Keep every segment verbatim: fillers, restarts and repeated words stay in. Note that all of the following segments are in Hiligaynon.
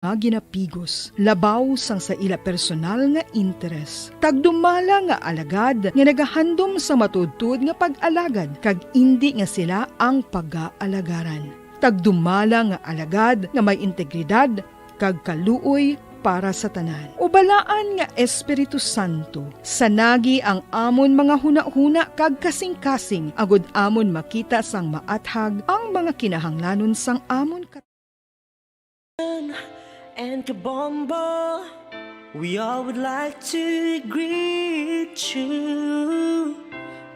nga ginapigos, labaw sang sa ila personal nga interes. Tagdumala nga alagad nga nagahandom sa matuodtuod nga pag-alagad, kag indi nga sila ang pagaalagaran. Tagdumala nga alagad nga may integridad kag kaluoy para sa tanan. O balaan nga Espiritu Santo, sanagi ang amon mga hunahuna kag kasingkasing, agod amon makita sang maathag ang mga kinahanglanon sang amon kat- And Kabombo, we all would like to greet you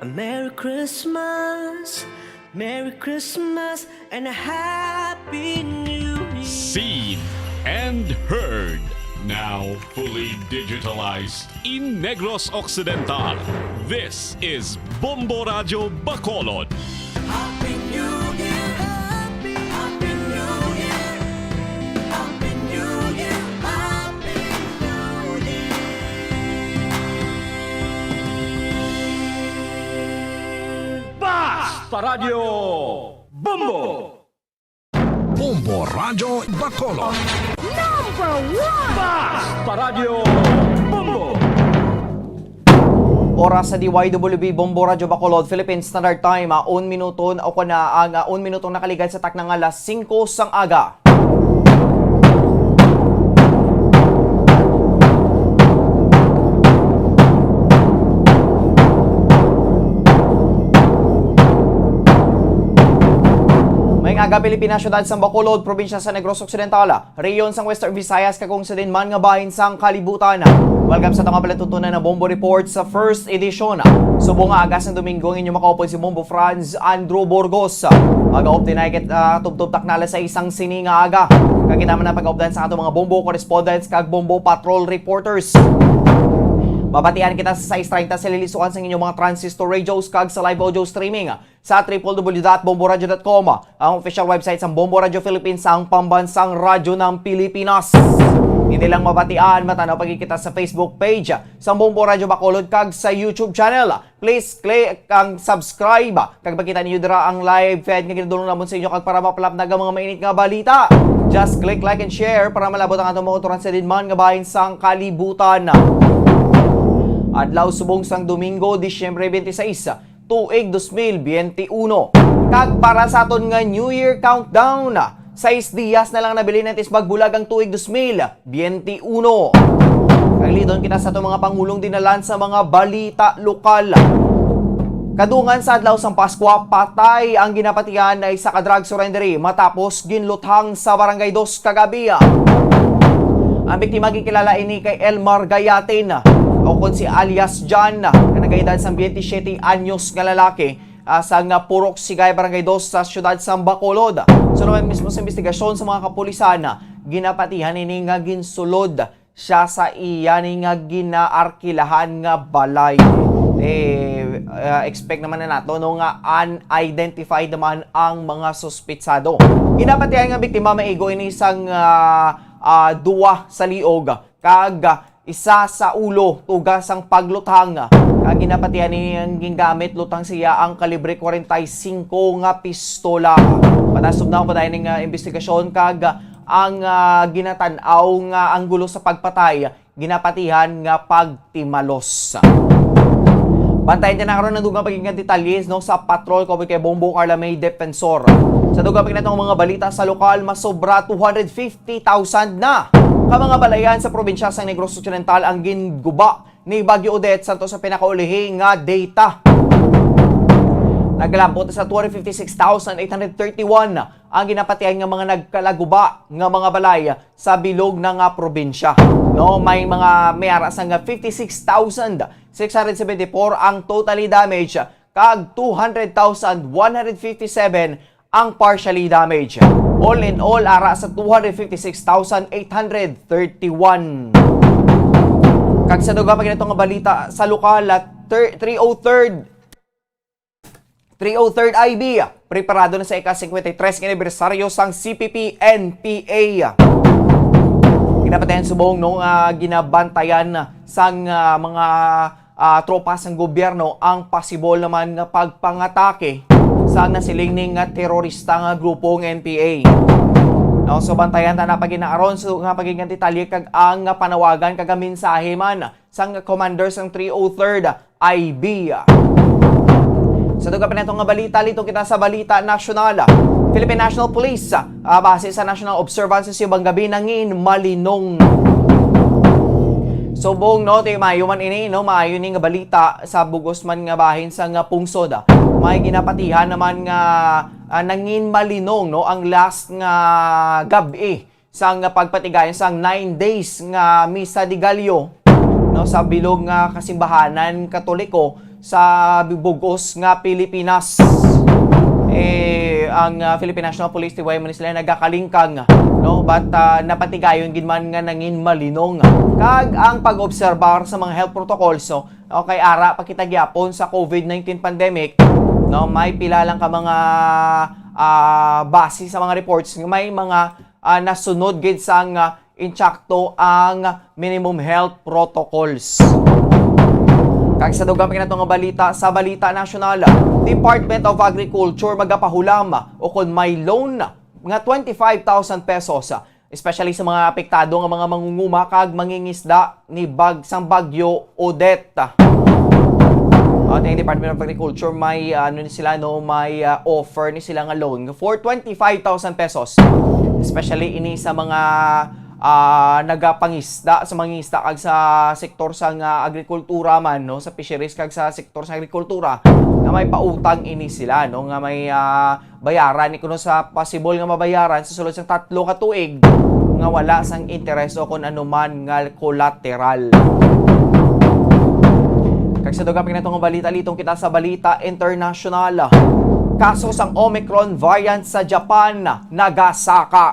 a Merry Christmas, Merry Christmas, and a Happy New Year. Seen and heard, now fully digitalized in Negros Occidental. This is Bombo Radyo Bacolod. Happy New Year! Happy, Happy New Year! Happy New Year! Happy New Year! Basta Radyo Bombo! Bombo Radyo Bacolod. Number one! Basta Radyo Bombo! Oras sa D Y W B Bombo Radyo Bacolod, Philippine Standard Time, ah, un minuto na, o kana ang, ah, un minuto nakaligad sa takna nga alas singko sang aga. Maayong aga, Pilipinas, siyudad sang Bacolod, probinsya sa Negros Occidental, rehiyon sang Western Visayas, kag kung sa diin man nga bahin sang kalibutan. Welcome sa atong palatuntunan nga Bombo Report sa first edition. Subong nga aga sang Domingo, ang inyo makaupod si Bombo Franz Andrew Burgos. Mag-update na kita, ah, tubtob takna alas sais sang sini nga aga. Kag kita man ang pag-updan sa atong mga Bombo correspondents kag Bombo Patrol reporters. Mabatian kita sa sais treinta sa lilisuan sang inyong mga transistor radios kag sa live audio streaming sa triple W dot bombo radyo dot com, ang official website sang Bombo Radyo Philippines, ang pambansang radyo ng Pilipinas. Hindi lang mabatian, matanaw pa gid kita sa Facebook page sang Bombo Radyo Bacolod kag sa YouTube channel. Please click ang subscribe kag makita ninyo dira ang live feed nga ginadulong namon sa inyo, kag para mapalapnag ang mga mainit nga balita, just click like and share para malabot ang atong mga kautoran sa diin man nga bahin sang kalibutan. Adlaw subong sang Domingo, Disyembre twenty-six, tuig dos mil biyente uno. Kag para sa aton nga New Year countdown, sais diyas na lang nabilin antes magbulag ang tuig dos mil biyente uno. Kag liton kita sa aton mga pangulong dinalan sa mga balita lokal. Kadungan sa adlaw sang Paskwa, patay ang ginapatihan na isa ka drug surrenderee matapos ginluthang sa Barangay Dos kagabi. Ang biktima, ginkilala ini kay Elmar Gayatin, o kon si alias John, nga nagaedad sang biyente siyete anyos nga lalaki, ah, sa nga Purok Sigay, Barangay Dos sa siyudad sang Bacolod. Suno man mismo sa investigasyon sa mga kapulisan, ginapatihan ini nga ginsulod siya sa iya ni nga ginaarkilahan nga balay. Eh, ah, expect naman na nato, no, nga unidentified naman ang mga suspitsado. Ginapatihan nga biktima, maigo ini sang, ah, ah, duwa sa liog kag, ah, isa sa ulo, tuga sang pagluthang. Kag ginapatihan ni ang gingamit luthang siya ang kalibre kwarenta y singko nga pistola. Patasog na padayon ning, ah, investigasyon kag, ah, ang, ah, ginatan-aw nga anggulo sa pagpatay, ginapatihan nga pagtimalos. Bantayan ta na karon ang dugang pa gid nga detalye, no, sa patrol kauban kay Bombo Carla May Defensor. Sa dugang pa gid natong mga balita sa lokal, masobra two hundred fifty thousand na ka mga balayan sa probinsya sang Negros Occidental ang ginguba ni Bagyo Odette, santo sa pinakaulihi nga data. Naglabot sa two hundred fifty-six thousand eight hundred thirty-one ang ginapatihan nga mga nagkalaguba nga mga balay sa bilog na nga probinsya. No, may mga, may ara sa nga fifty-six thousand six hundred seventy-four ang totally damage, kag two hundred thousand one hundred fifty-seven ang partially damaged. All in all, ara sa two hundred fifty-six thousand eight hundred thirty-one. Kag sa dugang pa gid nato nga balita sa lokal, ah, thir-, three oh third, three oh third I B, preparado na sa ika-singkwenta y tres nga anibersaryo sang C P P N P A. Ginapatihan subong, no, nga ginabantayan sang, ah, mga ah, tropa sang gobyerno ang pasibol naman nga pagpangatake sa nasiling ni nga terorista nga grupo nga N P A. No, so bantayan ta na paginaron so nga pagiging detalye kag ang panawagan kag ang mensahe man sang commander sang three oh third I B. Sa dugang pa nato nga balita, liton kita sa balita nasyonal. Philippine National Police, ah, base sa national observances subong gabi, nangin malinong. Subong, no, ti maayo man ini, no, maayo ni nga balita sa bugos man nga bahin sa nga pungsod. May ginapatihan naman nga, ah, nangin malinong, no, ang last nga gab-i sang pagpatigayon sang nine days nga Misa de Gallo, no, sa bilog nga kasimbahanan Katoliko sa bugos nga Pilipinas. Eh, ang, ah, Philippine National Police, ti wala man sila nagakalingkang, no, but, ah, napatigayon gid man nga nangin malinong. Kag ang pag-obserbar sa mga health protocols, no, okay, ara pa kita gyapon sa COVID nineteen pandemic, no, may pila lang ka mga, ah, base sa mga reports nga may mga, ah, nasunod gid sang, ah, insakto ang minimum health protocols. Kag sa dugang pa nato nga balita, sa balita nasyonal, Department of Agriculture magapahulam o kon may loan nga twenty-five thousand pesos, especially sa mga apektado nga mga mangunguma kag mangingisda ni bag sang Bagyo Odette. At ang Department of Agriculture may, ah, ano ni sila, no, may, ah, offer ni sila nga loan for twenty-five thousand pesos, especially ini sa mga, ah, nagapangisda, sa mangingisda kag sa sektor sa nga agrikultura man, no, sa fisheries kag sa sektor sa agrikultura nga may pautang ini sila, no, nga may, ah, bayaran, ni kuno sa possible nga mabayaran sa sulod sang tatlo ka tuig nga wala sang interes o kon anuman nga collateral. Kag sa dugang pa nato nga balita, liton kita sa balita internasyonal. Kaso sang Omicron variant sa Japan nagasaka.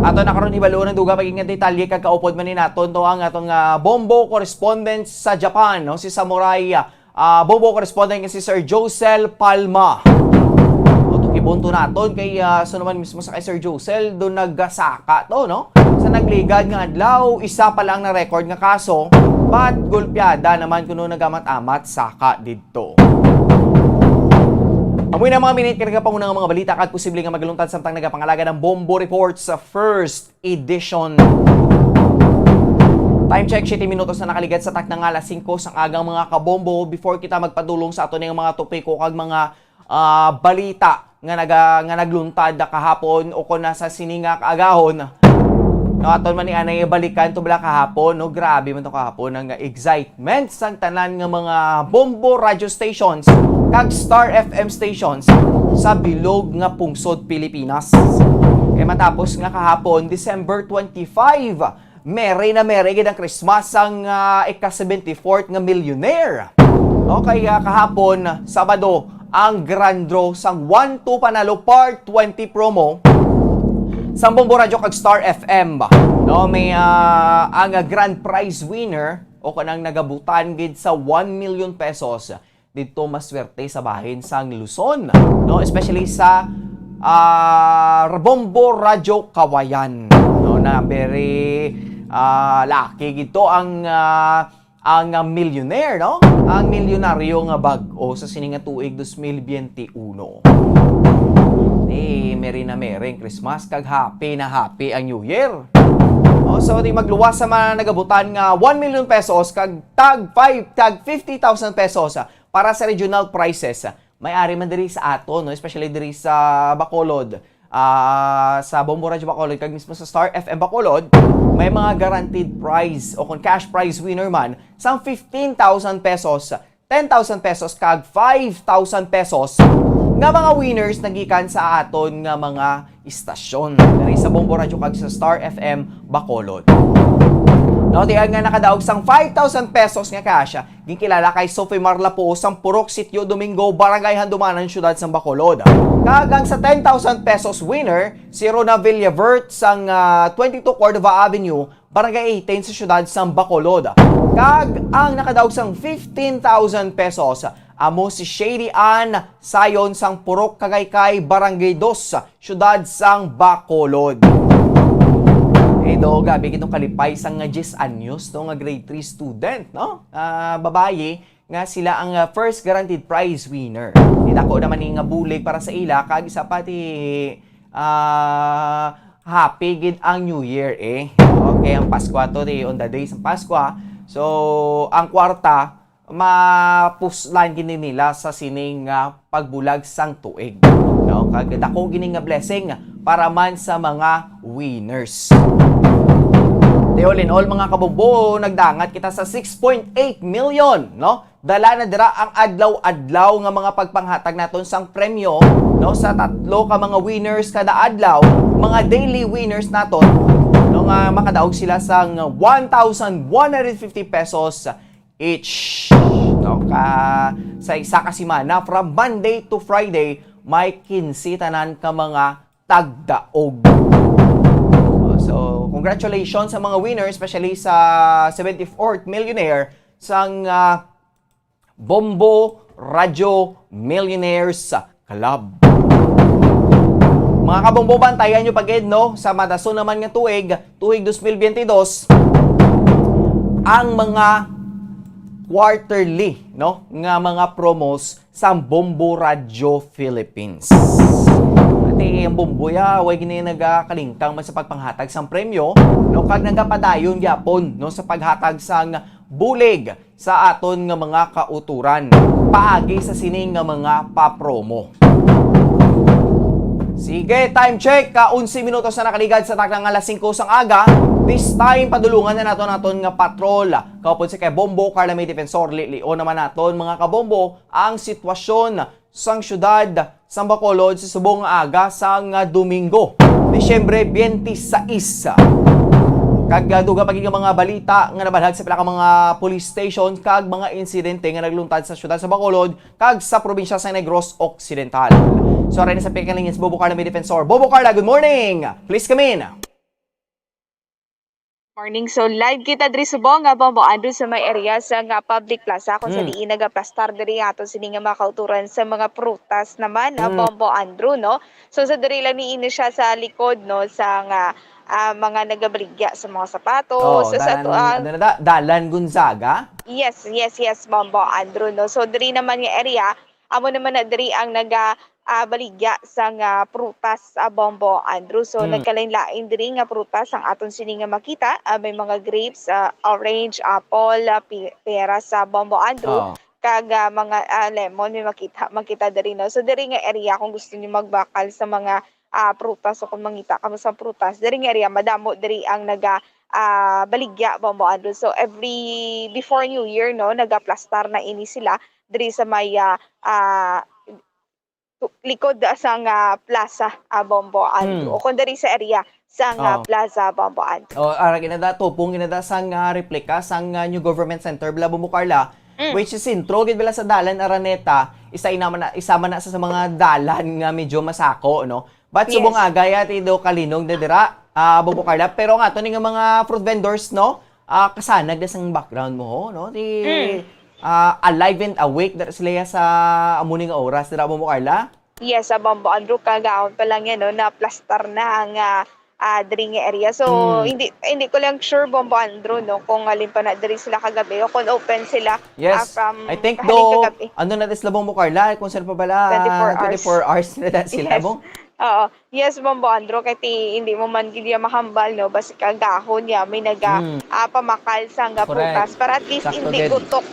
Ato na karon hibaluon ang dugang pa nga detalye kag kaupod man ni naton to ang aton nga bombo correspondent sa Japan, no, si Samurai, ah, Bombo correspondent nga si Sir Josel Palma. O, tukibon to naton kay, ah, so naman mismo sa kay Sir Josel, doon nagasaka to, no? Sa nagligad nga adlaw, isa pa lang na record nga kaso, but gulpiada naman kuno nagamat-amat saka didto. Amoy na mga minute kag panguna nga mga balita kag posible nga magaluntad samtang nagapangalaga ng Bombo Report sa first edition. Time check, siyete minutos na nakaligad sa takna nga alas singko sang agang, mga kabombo. Before kita magpadulong sa ato ning mga topiko kag mga, ah, balita nga naga-, nga nagluntad na kahapon o kon nasa sini nga kaagahon, no, aton man ni anay balikan to bala kahapon, no, grabe man to kahapon ang excitement sang tanan nga mga bombo radio stations kag Star F M stations sa bilog nga pungsod Pilipinas. Kay matapos nga kahapon, December twenty-five, merry na merry gid ang Christmas sang, ah, ika-seventy-fourth nga millionaire. Okay, ah, kahapon, Sabado, ang grand draw sang One Two Panalo Part twenty promo sang Bombo Radio kag Star F M. No, may, ah, ang grand prize winner o kanang nagabutan gid sa one million pesos didto maswerte sa bahin sang Luzon, no? Especially sa, ah, Bombo Radyo Kawayan, no? Na very, ah, lucky gid to ang, ah, ang, ah, millionaire, no? Ang milyonaryo nga bag-o sa sini nga tuig dos mil biyente uno. Di, merry na merry ang Christmas, kag happy na happy ang New Year. Oh, so, di magluwas sa mga nagabutan nga one million pesos, kag tag five, tag fifty thousand pesos, ah, para sa regional prizes. May ari man diri sa ato, no? Especially diri sa Bacolod, ah, sa Bombo Radyo Bacolod, kag mismo sa Star F M Bacolod, may mga guaranteed prize o kung cash prize winner man sang fifteen thousand pesos, ten thousand pesos, kag five thousand pesos nga mga winners nagikan sa aton nga mga istasyon diri sa Bombo Radyo kag sa Star F M Bacolod. No, tiyan nga nakadaog sang five thousand pesos nga cash, ginkilala kay Sophie Mar Lapuo sang Purok Sitio Domingo, Barangay Handumanan, Siyudad sang Bacolod. Kag ang sa ten thousand pesos winner, si Rona Villavert sang, ah, twenty-two Cordova Avenue, Barangay eighteen sa siyudad sang Bacolod. Kag ang nakadaog sang fifteen thousand pesos amo si Shady Ann Sayon sang Purok Kagaykay, Barangay dos, siyudad sang Bacolod. Eh, do, grabe kitong kalipay sang nga diyes anyos, no, nga grade three student, no? Ah, babayi nga sila ang, ah, first guaranteed prize winner. Ni dako naman ni nga bulig para sa ila, kag isa pa ti, ah, happy gid ang New Year, eh. Okay, ang Paskwa to, eh, on the days ng Paskwa. So, ang kwarta, mapuslan gini nila sa sining, ah, pagbulag sang tuig, no? Kag dako gini nga blessing para man sa mga winners. Di all in all, mga kabombo, nagdangat kita sa six point eight million, no? Dala na dira ang adlaw-adlaw nga mga pagpanghatag naton sang premyo, no, sa tatlo ka mga winners kada adlaw, mga daily winners naton, no, nga makadaog sila sang one thousand one hundred fifty pesos each, no? Ka, sa isa ka semana, from Monday to Friday, may kinse tanan ka mga tagdaog. Oh, so, congratulations sa mga winners, especially sa seventy-fourth millionaire sang, ah, Bombo Radyo Millionaires Club. Mga kabombo, bantayan nyo pa gid, no? Sa madason naman nga tuig, tuig dos mil biyente dos, ang mga quarterly, no, nga mga promos sang Bombo Radyo Philippines. Ati ang Bombo ya, way gini nagakalingkang man sa pagpanghatag sang premyo, no, kag nagapadayon gyapon, no, sa paghatag sang bulig sa aton nga mga kauturan paagi sa sini nga mga papromo. Sige, time check, ka onse minutos na nakaligad sa takna nga alas singko sang aga. This time, padulungan na naton aton nga patrol. Kaupod si kay Bombo Carla May Defensor, lilion naman naton, mga kabombo, ang sitwasyon sang siyudad sang Bacolod sa subong nga aga sang, ah, Domingo, Disyembre twenty-six. Kag, ah, dugang pa gid nga mga balita nga nabalhag sa pila ka mga police station kag mga insidente nga nagluntad sa siyudad sa Bacolod kag sa probinsya sa Negros Occidental. So, aray na sa pagkalinya si Bobo Carla, may defensor. Bobo Carla, good morning! Please come in. Morning. So, live kita diri subong nga Bombo Andrew sa may area sa nga public plaza kung sa Mm. diin nagaplastar diri ato sini nga mga kauturan sa mga prutas naman, ah, Mm. Bombo Andrew, no? So, sa diri lang ni ini siya sa likod, no, sa nga, ah, mga nagabaligya sa mga sapatos, Oo, sa, sa dalan, to, ah, ano na da? Dalan Gonzaga? Yes, yes, yes, Bombo Andrew, no? So, diri naman nga area, amo naman na diri ang naga, ah, baligya sang, ah, prutas, ah, Bombo Andrew. So, Mm. nagkalain-lain diri nga prutas ang aton sini nga makita. Ah, may mga grapes, ah, orange, apple, ah, pi-, peras sa Bombo Andrew. Oo. Kag, ah, mga, ah, lemon, may makita, makita diri, no? So, diri nga area, kung gusto niyo magbakal sa mga, ah, prutas o kung mangita kamo sa prutas, diri nga area, madamo diri ang naga, ah, baligya, Bombo Andrew. So, every, before New Year, no, nagaplastar na ini sila diri sa may, ah, ah, tu-, likod sa nga plaza, ah, Bombo Andrew. Hmm. O kung diri sa area sa nga Oo. plaza, Bombo Andrew. Oh, ara ginada, tupong ginada sang, ah, replika sang, ah, new government center, bala, Bombo Carla, Mm. which is sentro gid bala sa dalan Araneta, isa ina man na, isa man na sa, sa mga dalan nga medyo masako, no? But Yes. subong aga ya, ti do kalinog na dira, ah, Bombo Carla. Pero ang ato ni nga mga fruit vendors, no? Ah, kasanag na sang background mo, ho, no? Ti, Mm. ah, alive and awake dira sila ya sa amo ni nga oras, dira, Bombo Carla? Yes, sa Bombo Andrew, kagahon pa lang yan, no? Naplastar na ang, ah, ah, diri nga area. So, Mm. hindi, hindi ko lang sure, Bombo Andrew, no? Kung alin pa na diri sila kagabi o kung open sila, Yes. ah, from I think kahaling do, kagabi. ano na sila, Bombo Carla, kung saan pa bala, Twenty-four hours. twenty-four hours na sila, Yes. Bong? Oo. Yes, Bombo Andrew, kay ti, hindi mo man gid ya mahambal, no? Basi kagahon ya, may naga, Mm. ah, pamakal sang Correct. prutas. Para at least Sakto hindi gid. gutok,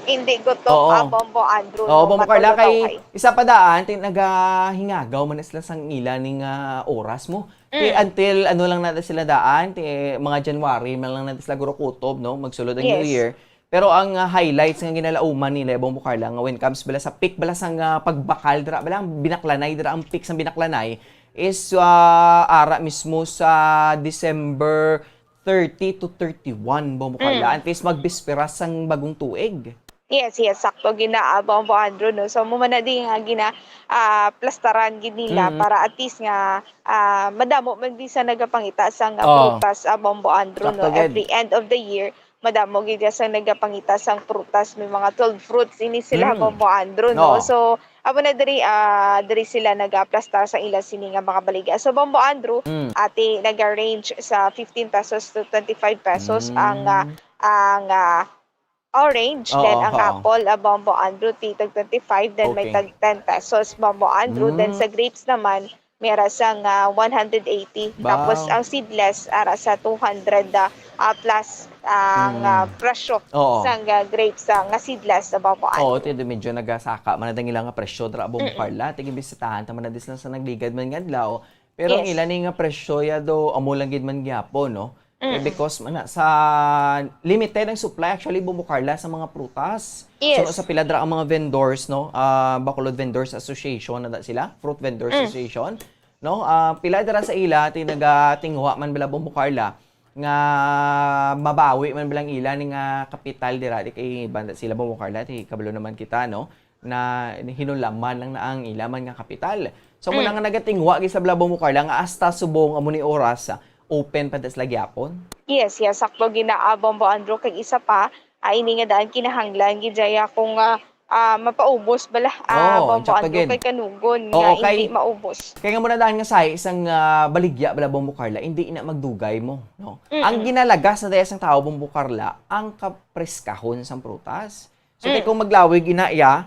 hindi gutok, Oo. ah, Bombo Andrew, Oo, no? Bombo Carla, Matulog kay ako kay isa pa daan, ti nagahingagaw man na sila sang ila ning, ah, oras mo. Ti Mm. until, ano lang na sila daan, ti mga January man lang na sila guro kutob, no? Magsulod ang New Yes. Year. Pero ang, ah, highlights nga ginalauman nila, Bombo Carla, nga when comes bala sa peak bala sang, ah, pagbakal dira, bala ang binaklanay dira, ang peak sang binaklanay is, ah, ara mismo sa December thirty to thirty-one, Bombo Carla. Mm. At least magbispera sang bagong tuig. Yes, yes, sakto gina, ah, Bombo Andrew, no? So, mo man na di nga gina, ah, plastaran gid nila Mm. para at least nga, ah, madamo man di sa nagapangita sang, ah, Oo. prutas, ah, Bombo Andrew, no? Sakto gid. Every end of the year, madamo gid ya sang nagapangita sang prutas, may mga twelve fruits ini sila, Mm. Bombo Andrew, no? Oo. So, amo na diri, ah, diri sila nagaplastar sa ila sini nga mga baligya. So, Bombo Andrew, Mm. ati, naga-range sa fifteen pesos to twenty-five pesos ang, ah, Mm. ang, ah, orange, Oo, then ang oo. apple, ah, Bombo Andrew, ti tag twenty-five, then may Okay. tag ten pesos, Bombo Andrew, then Mm. sa grapes naman, may ara sang, ah, one hundred eighty. Ba? Tapos ang seedless, ara sa two hundred, ah, ah, plus ang, Mm. ah, presyo Oo. sang, ah, grapes, ah, nga seedless sa Bamboan. Oo, ti-, medyo nagasaka man ang ila nga presyo dira, Bombo Mm-mm. Carla. Ti, ginbisitahan ta man na dis lang sa nagligad man nga adlaw. Pero ang Yes. ila ni nga presyo, ya do, amo lang gid man gyapon, no? Eh, Mm. because man na, sa limited ang supply, actually, Bombo Carla, sa mga prutas. Yes. So, sa pila dira ang mga vendors, no? Ah, Bacolod Vendors Association, na sila? Fruit Vendors Mm. Association, no? Ah, pila dira sa ila, ti nagatinguha man bala, Bombo Carla, nga mabawi man bala ang ila ni nga kapital dira, di kay banda sila, Bombo Carla, ti kabalo naman kita, no? Na hinulaman lang na ang ila man nga kapital. So, amo na Mm. nga nagatinguha gid sa bala, Bombo Carla, nga hasta subong amo ni oras, ah, open pa sila gyapon? Yes, yes, sakto gid na, ah, Bombo Andrew, kag isa pa, ah, ini nga daan kinahanglan gid jaya kung, ah, ah, mapaubos bala, ah, Oo, Bombo tsaka Andrew, gid. Kay kanugon Oo, nga kay, hindi maubos. Kay nga muna daan nga sahi sang, ah, baligya bala, Bombo Carla, hindi na magdugay mo, no? Mm-mm. Ang ginalagas na daya sang tao, Bombo Carla, ang kapreskahon sang prutas. So, kay Mm. kung maglawig ina iya,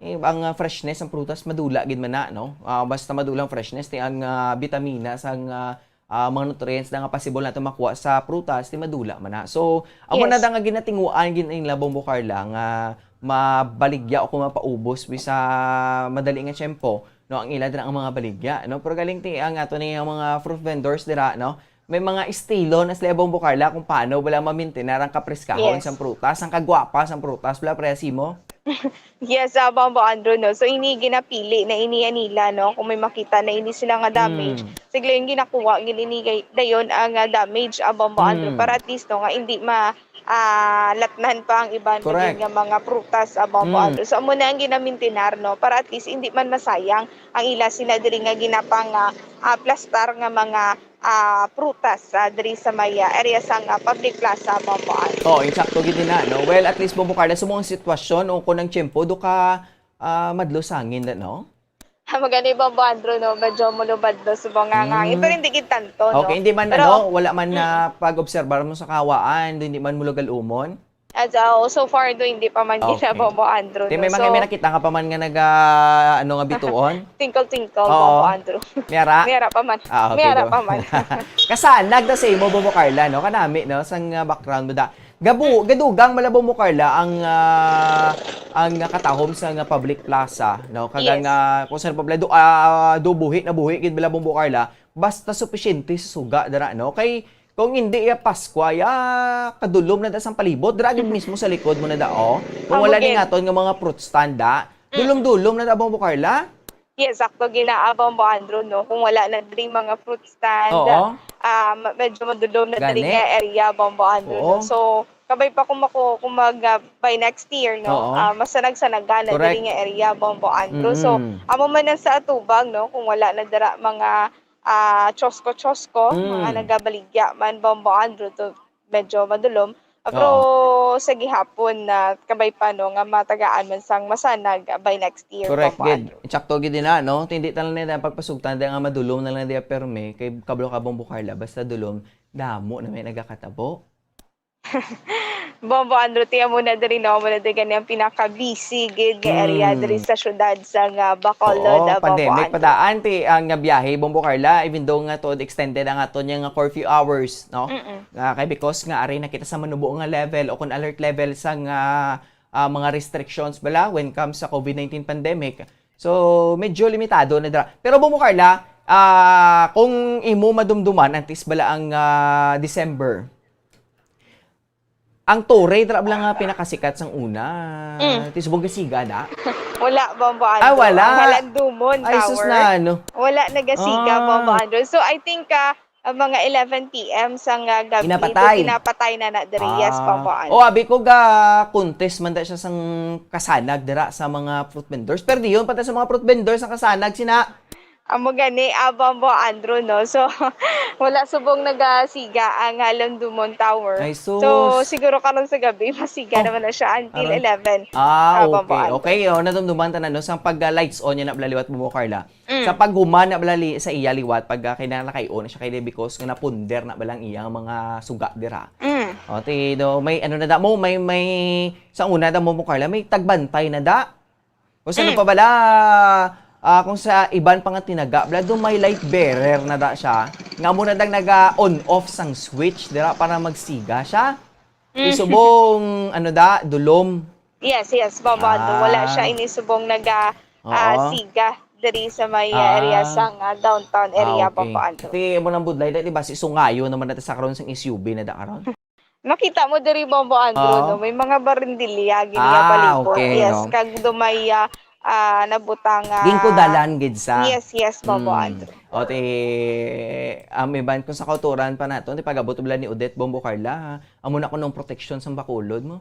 eh, ang, ah, freshness sang prutas madula gid man na, no? Ah, basta madula ang freshness, ti ang, ah, bitamina sang, ah, ah, mga nutrients na nga possible nato makuha sa prutas, ti madula man na. So, amo na Yes. da nga ginatinguan gid nila, Bombo Carla, nga mabaligya o kung mapaubos bi sa madali nga tiyempo, no, ang ila dira ang mga baligya, no? Pero galing ti ang ato ni ang mga fruit vendors dira, no? May mga estilo na sila, Bombo Carla, kung paano bala mamintinar ang kapreskahon Yes. sang prutas, ang kagwapa sang prutas, bala, pareha sa imo? Yes, ah, Bombo Andrew, no? So, ini ginapili na ini yan nila, no? Kung may makita na ini sila nga damage, Mm. sige lang ginakuha, gid ini kay, dayon ang, ah, damage, ah, Bombo Andrew, Mm. para at least, no, nga hindi ma-, ah, latnan pa ang iban pa Correct. gid nga mga prutas, ah, Bombo Mm. Andrew. So, amo na ang ginamintinar, no? Para at least hindi man masayang ang ila sina diri nga ginapang, ah, ah, plastar nga mga ah, prutas, ah, diri sa may, ah, area sang, ah, public plaza, Bombo Andrew. Oh, insakto gid na, no? Well, at least, Bombo Carla, sa mga sitwasyon o kung ang tiyempo, do ka, ah, madlo sa hangin, no? Magani, Bombo Andrew, no? Medyo mulubad, no? Subong nga ang hangin. Mm. Pero hindi gid tanto, no? Okay, hindi man, Pero, ano, wala man na mm. pag-obserbar mo sa kawaan, hindi man mulugal umon. As, ah, so far do, hindi pa man Okay. ginaba, Bombo Andrew, Ti, no? May mga So, may nakita ka pa man nga naga, ano nga, bituon? Tinkle-tinkle, Oo. Bombo Andrew. May ara? May ara pa man. Ah, okay, May ara do. pa man. Kasanag na sa imo, Bombo Carla, no? Kanami, no? Sang, ah, background mo da. Gabu-, Mm. gadugang malabo mo, Carla, ang, ah, ang katahom sa nga public plaza, no? Kag ang, Yes. ah, kung saan pa pala, do, ah, do buhi na buhi, gid bala, Bombo Carla, basta supisyente sa suga, dira, no? Kay, Kung hindi ya Paskwa, ya kadulom na da sang palibot. Dira gid mismo sa likod mo na da, oh. Kung Amo wala ni gid. Nga aton nga mga fruit stand, da. Mm. Dulom-dulom na da, Bombo Carla. Yes, sakto gid na, ah, Bombo Andrew, no? Kung wala na diri mga fruit stand, Oo. ah, ma-, medyo madulom na diri Gani. Nga area, Bombo Andrew, Oo. no? So, kabay pa kung mako-, kung mag, ah, by next year, no? Oo. Ah, masanag-sanagan na Correct. Diri nga area, Bombo Andrew. So, Mm-mm. amo man ang sa atubang, no? Kung wala na dira mga ah, chosko-chosko, mga Mm. nagabaligya man, Bombo Andrew, to medyo madulom. Ah, pero Oo. sa gihapon na kabay pa, no, nga matagaan man sang masanag, ah, by next year, Correct, Bombo gid. Andrew. Insakto gid din na, no? Hindi tanan na ang pagpasugtan din nga madulom na lang diya permi, kay kablo ka, Bombo Carla, basta dulom, damo na may nagakatabo. Bombo Andrew, ti amo na diri, no? Amo na diri gani ang pinaka-busy gid nga area Mm. diri sa syudad sa nga Bacolod, Oo, ah, Bombo pandemic Andrew. Pa daan, ti ang nga biyahe, Bombo Carla, even though nga to extended ang aton nga curfew hours, no? Mm-mm. Ah, kay because nga ari na kita sa manubo nga level o kung alert level sa nga, ah, mga restrictions bala when comes sa COVID nineteen pandemic. So, medyo limitado na dira. Pero Bombo Carla, ah, kung imo madumduman, antes bala ang, ah, December, Ang Torre, dira bala nga pinakasikat sang una. Mm. Ti subong gasiga na? Wala, Bombo Andrew. Ah, wala. Ang Halandumon Ay, sus Tower. Na, ano? Wala nagasiga, Ah. Bombo Andrew. So, I think, ah, ang mga eleven P M sang, ah, gabi, Ginapatay. Ginapatay na na diri. Yes, Ah. Bombo Andrew. Oh, abi ko ga contest man da siya sang kasanag dira sa mga fruit vendors. Pero diyon, pati sa mga fruit vendors, ang kasanag sina Amo gani, ah, Bombo Andrew, no? So, wala subong nagasiga ang, ah, Halandumon Tower. Ay, sus. So, siguro karon sa gabi, masiga Oh, naman na siya until aron. Eleven. Ah, Ah, Bombo okay. Andrew. Okay, oh, nadumduman ta na, no? Sa pag, ah, lights on niya na bala liwat, Bombo Carla. Mm. Sa paghuman na bala li-, sa iya liwat, pag, ah, kailangan nakaio na siya kay because nga napunder na bala ang iyang mga suga dira. Mm. O, ti, do, may ano na da mo, may, may, sa una da mo, Bombo Carla, may tagbantay na da. O, sa ano Mm. pa bala, Ah, kung sa iban pa nga tinaga, bala, do may light bearer na da siya. Nga mo na dang naga-on off sang switch, dira para magsiga siya. Di Mm. subong, ano da, dulom. Yes, yes, Bombo Andrew. Wala Ah. siya ini subong naga, ah, Oo. siga diri sa may, ah, area Ah. sang, ah, downtown area, Ah, okay. Bombo Andrew. Kati mo nang budlay, di ba, si sungayo naman natin sa karon sang S U V na da karon? Makita mo diri, Bombo Andrew, Oo. no? May mga barindilya, gini nga Ah, palibot. okay, Yes, no? kag do may, ah, ah, nabutang, ah, Ginkudalan gid sa Yes, yes, Bombo Mm. Andrew. O, ti, ah, may ban kung sa kauturan pa nato, ti pag-abot bala ni Odette, Bombo Carla, ha? Amo na kuno ang proteksyon sang bakulod mo.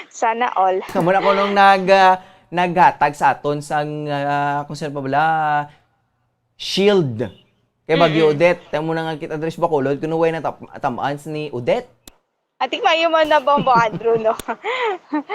Sana all. Amo na kuno ang nag, ah, naghatag sa aton sang, ah, kung saan pa bala, shield. Kay Bagyo Mm-mm. Odette, amo na nga kita diri sa Bacolod, kuno way na tap-, tamaan ni Odette. Atik mayo man na, Bombo Andrew, no?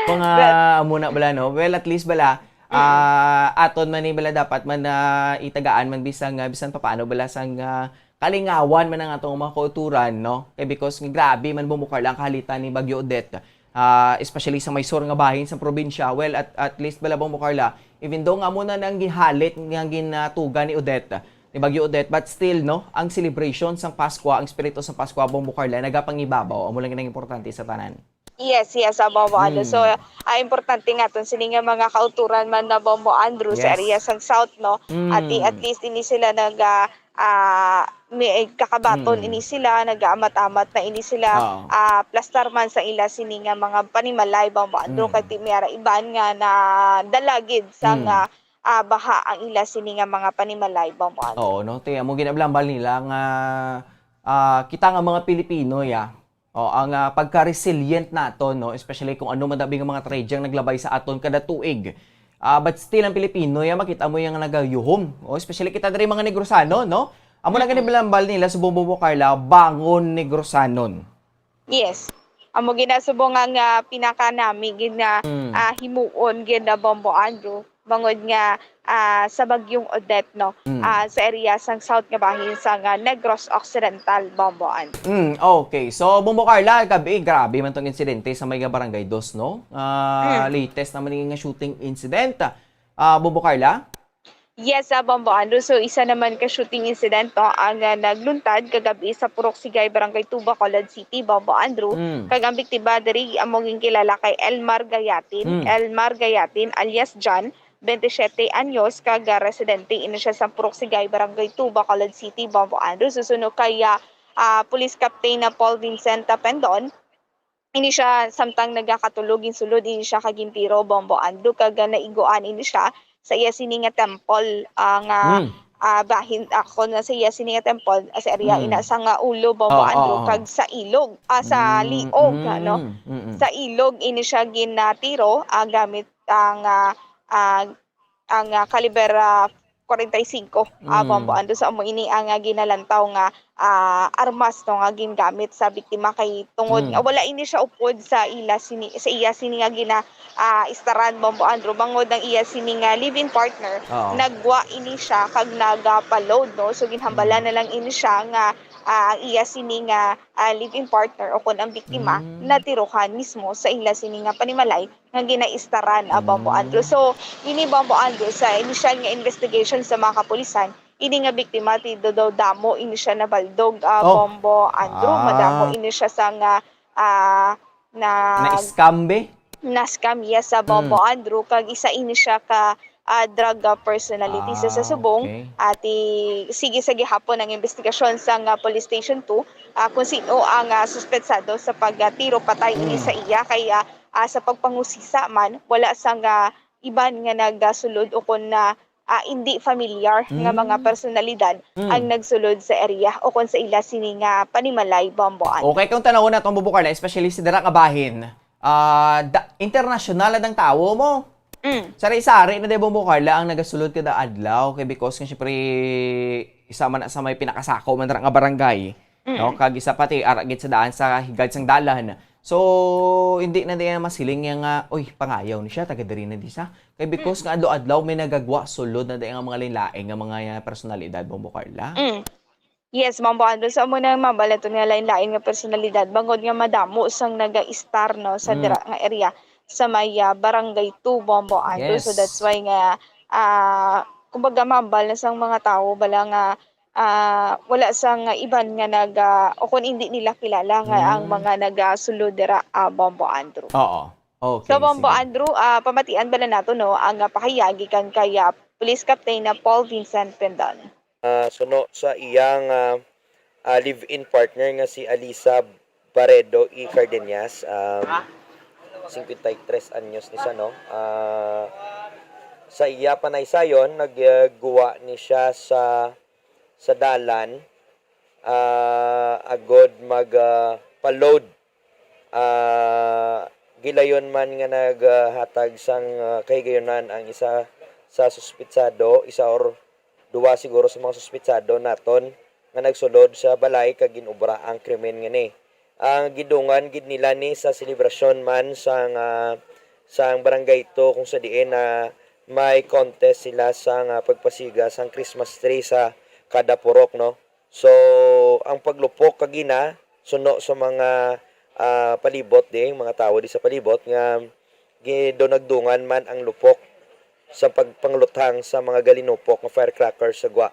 Mga But amo na bala, no? Well, at least bala, Mm. ah, aton man ni bala dapat man na itagaan man bisan nga, bisan papaano bala sang, ah, kalingawan man ang atong mga kauturan, no? Kay because nga grabe man bumukar lang kahalitan ni Bagyo Odette. Ah, especially sa may sur nga bahin sa probinsya. Well, at, at least bala, Bombo Carla, even though nga amo na nang gihalit nga ginatuga ni Odette, ni Bagyo Odette, but still, no, ang celebration sang Paskwa, ang espiritu sang Paskwa, Bombo Carla, nagapangibabaw. Amo lang ang importante sa tanan. Yes, yes, ah, Bombo Andrew. So, Mm. ah, importante nga aton sini nga mga kauturan man na, Bombo Andrew, sa Yes. area sang South, no? At i-, at Mm. least ini sila nag, ah, ah, may kakabaton Mm. ini sila, nag-aamat-amat na ini sila, Oo. ah, plastar man sa ila sini nga mga panimalay, Bombo Andrew, Mm. kay ti may ara iban nga nadala gid sa Mm. nga, ah, baha ang ila sini nga mga panimalay, Bombo Andrew. Oo, no? Ti, amo ginablambal nila nga, ah, kita nga mga Pilipino, ya, o, ang, ah, pagka-resilient naton, no? Especially kung ano man dabi nga mga trahedyang naglabay sa aton kada tuig. Ah, but still, ang Pilipino, ya, makita mo yung nagayuhom. O, especially kita diri mga Negrosano, no? Amo na Mm-mm. gani blambal nila sa Bombo Carla, bangon Negrosanon. Yes. Amo ginasubo nga, nga pinakanami gid nga, Mm. ah, himuon gid na, Bombo Andrew. Bangod nga, ah, sa Bagyong Odette, no, Mm. ah, sa area sang south nga bahin sang, ah, Negros Occidental, Bombo Andrew. Mm, okay. So, Bombo Carla, gabi, grabe man tong insidente sa may nga Barangay Dos, no? Ah, Mm. latest naman yung nga shooting incident. Ah, Bombo Carla? Yes, ah, Bombo Andrew. So, isa naman ka shooting incident, no, ang, ah, nagluntad kagabi sa Purok Sigay, Barangay Two, Bacolod City, Bombo Andrew. Mm. Kag ang biktima diri amo ginkilala kay Elmar Gayatin, Mm. Elmar Gayatin alias John, twenty-seven anyos, kag, ah, residente ini siya sa Purok Sigay, Barangay Two, Bacolod City, Bombo Andrew. Susuno kay, ah, ah, Police Captain na Paul Vincent Tapendon, ini siya samtang nagakatulog, ginsulod ini siya kag gintiro, Bombo Andrew, kag, ah, naiguan ini siya sa iya sini nga temple, ah, nga, Mm. ah, bahin, ah, kon sa iya sini nga temple, ah, sa area Mm. ina sa nga ulo, Bombo Oo, Andrew, oo. kag sa ilog, ah, sa Mm, liog, mm, ano? mm, mm. Sa ilog ini siya ginatiro, ah, gamit ang, ah, ah, ang, ah, kaliber, ah, forty-five, ah, Mm. Bombo Andrew. So, amo ini ang, ah, ginalantaw nga, ah, armas, no, nga gingamit sa biktima kay tungod Mm. nga wala ini siya upod sa ila sini, sa iya sini nga gina, ah, istaran, Bombo Andrew, bangod ang iya sini nga live-in partner, Oo. nagwa ini siya kag nagapaload, no? So, ginhambalan Mm. na lang ini siya nga, ah, ang iya sini nga, ah, live-in partner o kon ang biktima Mm. natirohan mismo sa ila sini nga panimalay nga ginaistaran, ah, Bombo Andrew. Mm. So, ini, Bombo Andrew, sa initial nga investigation sa mga kapulisan, ini nga biktima, ti do daw damo ini siya nabaldog, ah, Oh. Bombo Andrew. Ah. Madamo ini siya sa nga, ah, na Na-scam, be? Na-scam, yes, sa Bombo Mm. Andrew. Kag isa ini siya ka, ah, drug, ah, personality. So, sa Ah, subong, okay. ah, ti, sige sa gihapon ang investigasyon sa nga Police Station Two, ah, kung sino ang, ah, suspetsado sa pagtiro patay ini Mm. sa iya. Kay, ah, ah, sa pagpangusisa man, wala sang, ah, iban nga nagasulod o kon na, ah, indi familiar nga mga Mm. personalidad Mm. ang nagsulod sa area o kon sa ila sini nga panimalay, Bombo Andrew. Okay, kung tanawon nato ang Bombo Carla, especially si dira nga bahin, ah, da-, internasyonal na ang tawo mo. Mm. Sari-sari na di, Bombo Carla, ang nagasulod kada adlaw. Kay because nga, syempre, isa man sa may pinakasako man dira nga barangay. No? Mm. Kag isa pa ti, ara gid sa daan sa higad sang dalan. So, hindi na diyan masiling niya nga, "Uy, pangayaw ni siya, taga diri na di sa." Kay because Mm. nga adlaw-adlaw may nagagwa sulod na diyan nga mga lain-lain nga mga personalidad, Bombo Carla. Mm. Yes, Bombo Andrew. So, amo na ang mabalaton nga lain-lain nga personalidad. Bangod nga madamo sang naga-istar, no, sa Mm. dira nga area sa may, ah, Barangay Two, Bombo Andrew. So, that's Yes. why nga ah, kumbaga, mahambal na sang mga tawo bala nga, ah, wala sang iban nga nag, ah, o kung hindi nila kilala nga ang Mm. mga nagasulod dira, ah, Bombo Andrew. Oo. Okay, So, Bombo sige. Andrew, ah, pamatian bala nato, no, ang, ah, pahayag gikan kay, ah, Police Captain na Paul Vincent Pendon. Ah, suno sa iyang, ah, ah, live-in partner nga si Alisa Barredo E. Cardenas, um, cincuenta y tres anyos ni siya, no? Ah, sa iya panaysayon, nagguwa ni siya sa, sa dalan, ah, agod mag, ah, pa-load. Ah, gilayon man nga naghatag sang, ah, kahigayunan ang isa sa suspitsado, isa or duwa siguro sa mga suspitsado naton nga nagsulod sa balay kag gin-obra ang krimen ngani. Ang gidungan gid nila ni sa selebrasyon man sang, ah, sang Barangay Two, kung sa diin na may contest sila sang, ah, pagpasiga sang Christmas tree sa kada purok, no? So, ang paglupok kagina, suno sa mga, ah, palibot di, mga tawo di sa palibot nga gidunagdungan man ang lupok sa pagpangluthang sa mga galinupok nga firecrackers sa gwa.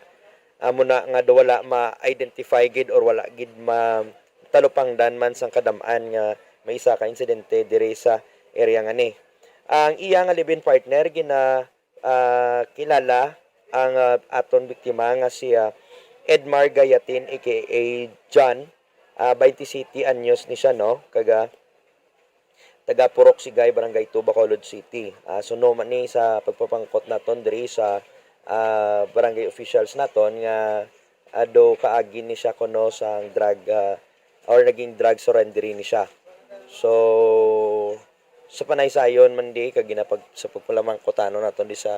Amo na nga daw wala ma-identify gid or wala gid ma-, talupangdan man sang kadam-an nga may isa ka insidente diri sa area nga ni. Ang iya nga live-in partner gina-, ah, kilala ang, ah, aton biktima nga si, ah, Edmar Gayatin, A K A John. Ah, twenty-seven anyos ni siya, no? Kaga, taga Purok Sigay, Barangay Two, Bacolod City. Ah, suno man ni sa pagpapangkot naton diri sa, ah, barangay officials naton nga ado kaagi ni siya kuno sang drug, ah, or naging drug surrender ni siya. So, sa panaysayon man di, kag ginapag-, sa pagpalamangkot naton di sa,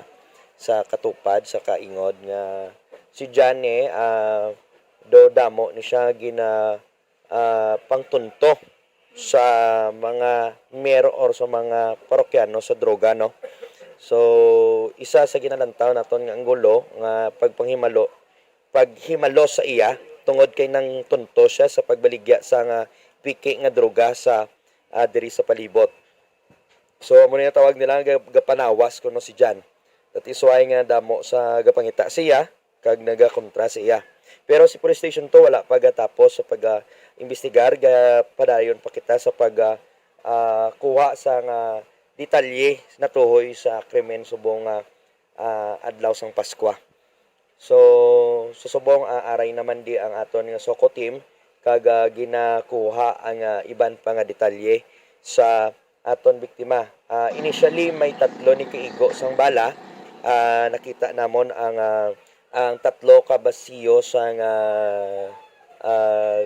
sa katupad, sa kaingod nga si Johnny, ah, do damo ni siya gina-, ah, pangtunto sa mga mayor or sa mga parokyano sa droga, no? So, isa sa ginalantaw naton nga anggulo nga pagpanghimalo, paghimalo sa iya tungod kay nangtunto siya sa pagbaligya sa nga piki nga droga sa, ah, diri sa palibot. So, amo na yung tawag nila nga gapanawas kuno si Jan. That is why nga damo sa gapangita siya kag nagakontra sa iya. Pero si Police Station Two wala pa gatapos sa pag, ah, imbestigar. Ga-, padayon pa kita sa pag, ah, ah, kuha sa nga detalye natuhoy sa krimen subong nga, ah, adlaw sang Paskwa. So, sa subong, ah, aray naman di ang aton nga SOCO team kag, ah, ginakuha ang, ah, iban pa nga detalye sa aton biktima. Ah, initially, may tatlo ni kaigo sang bala. Ah, nakita namon ang, ah, ang tatlo ka basiyo sang, ah, ah,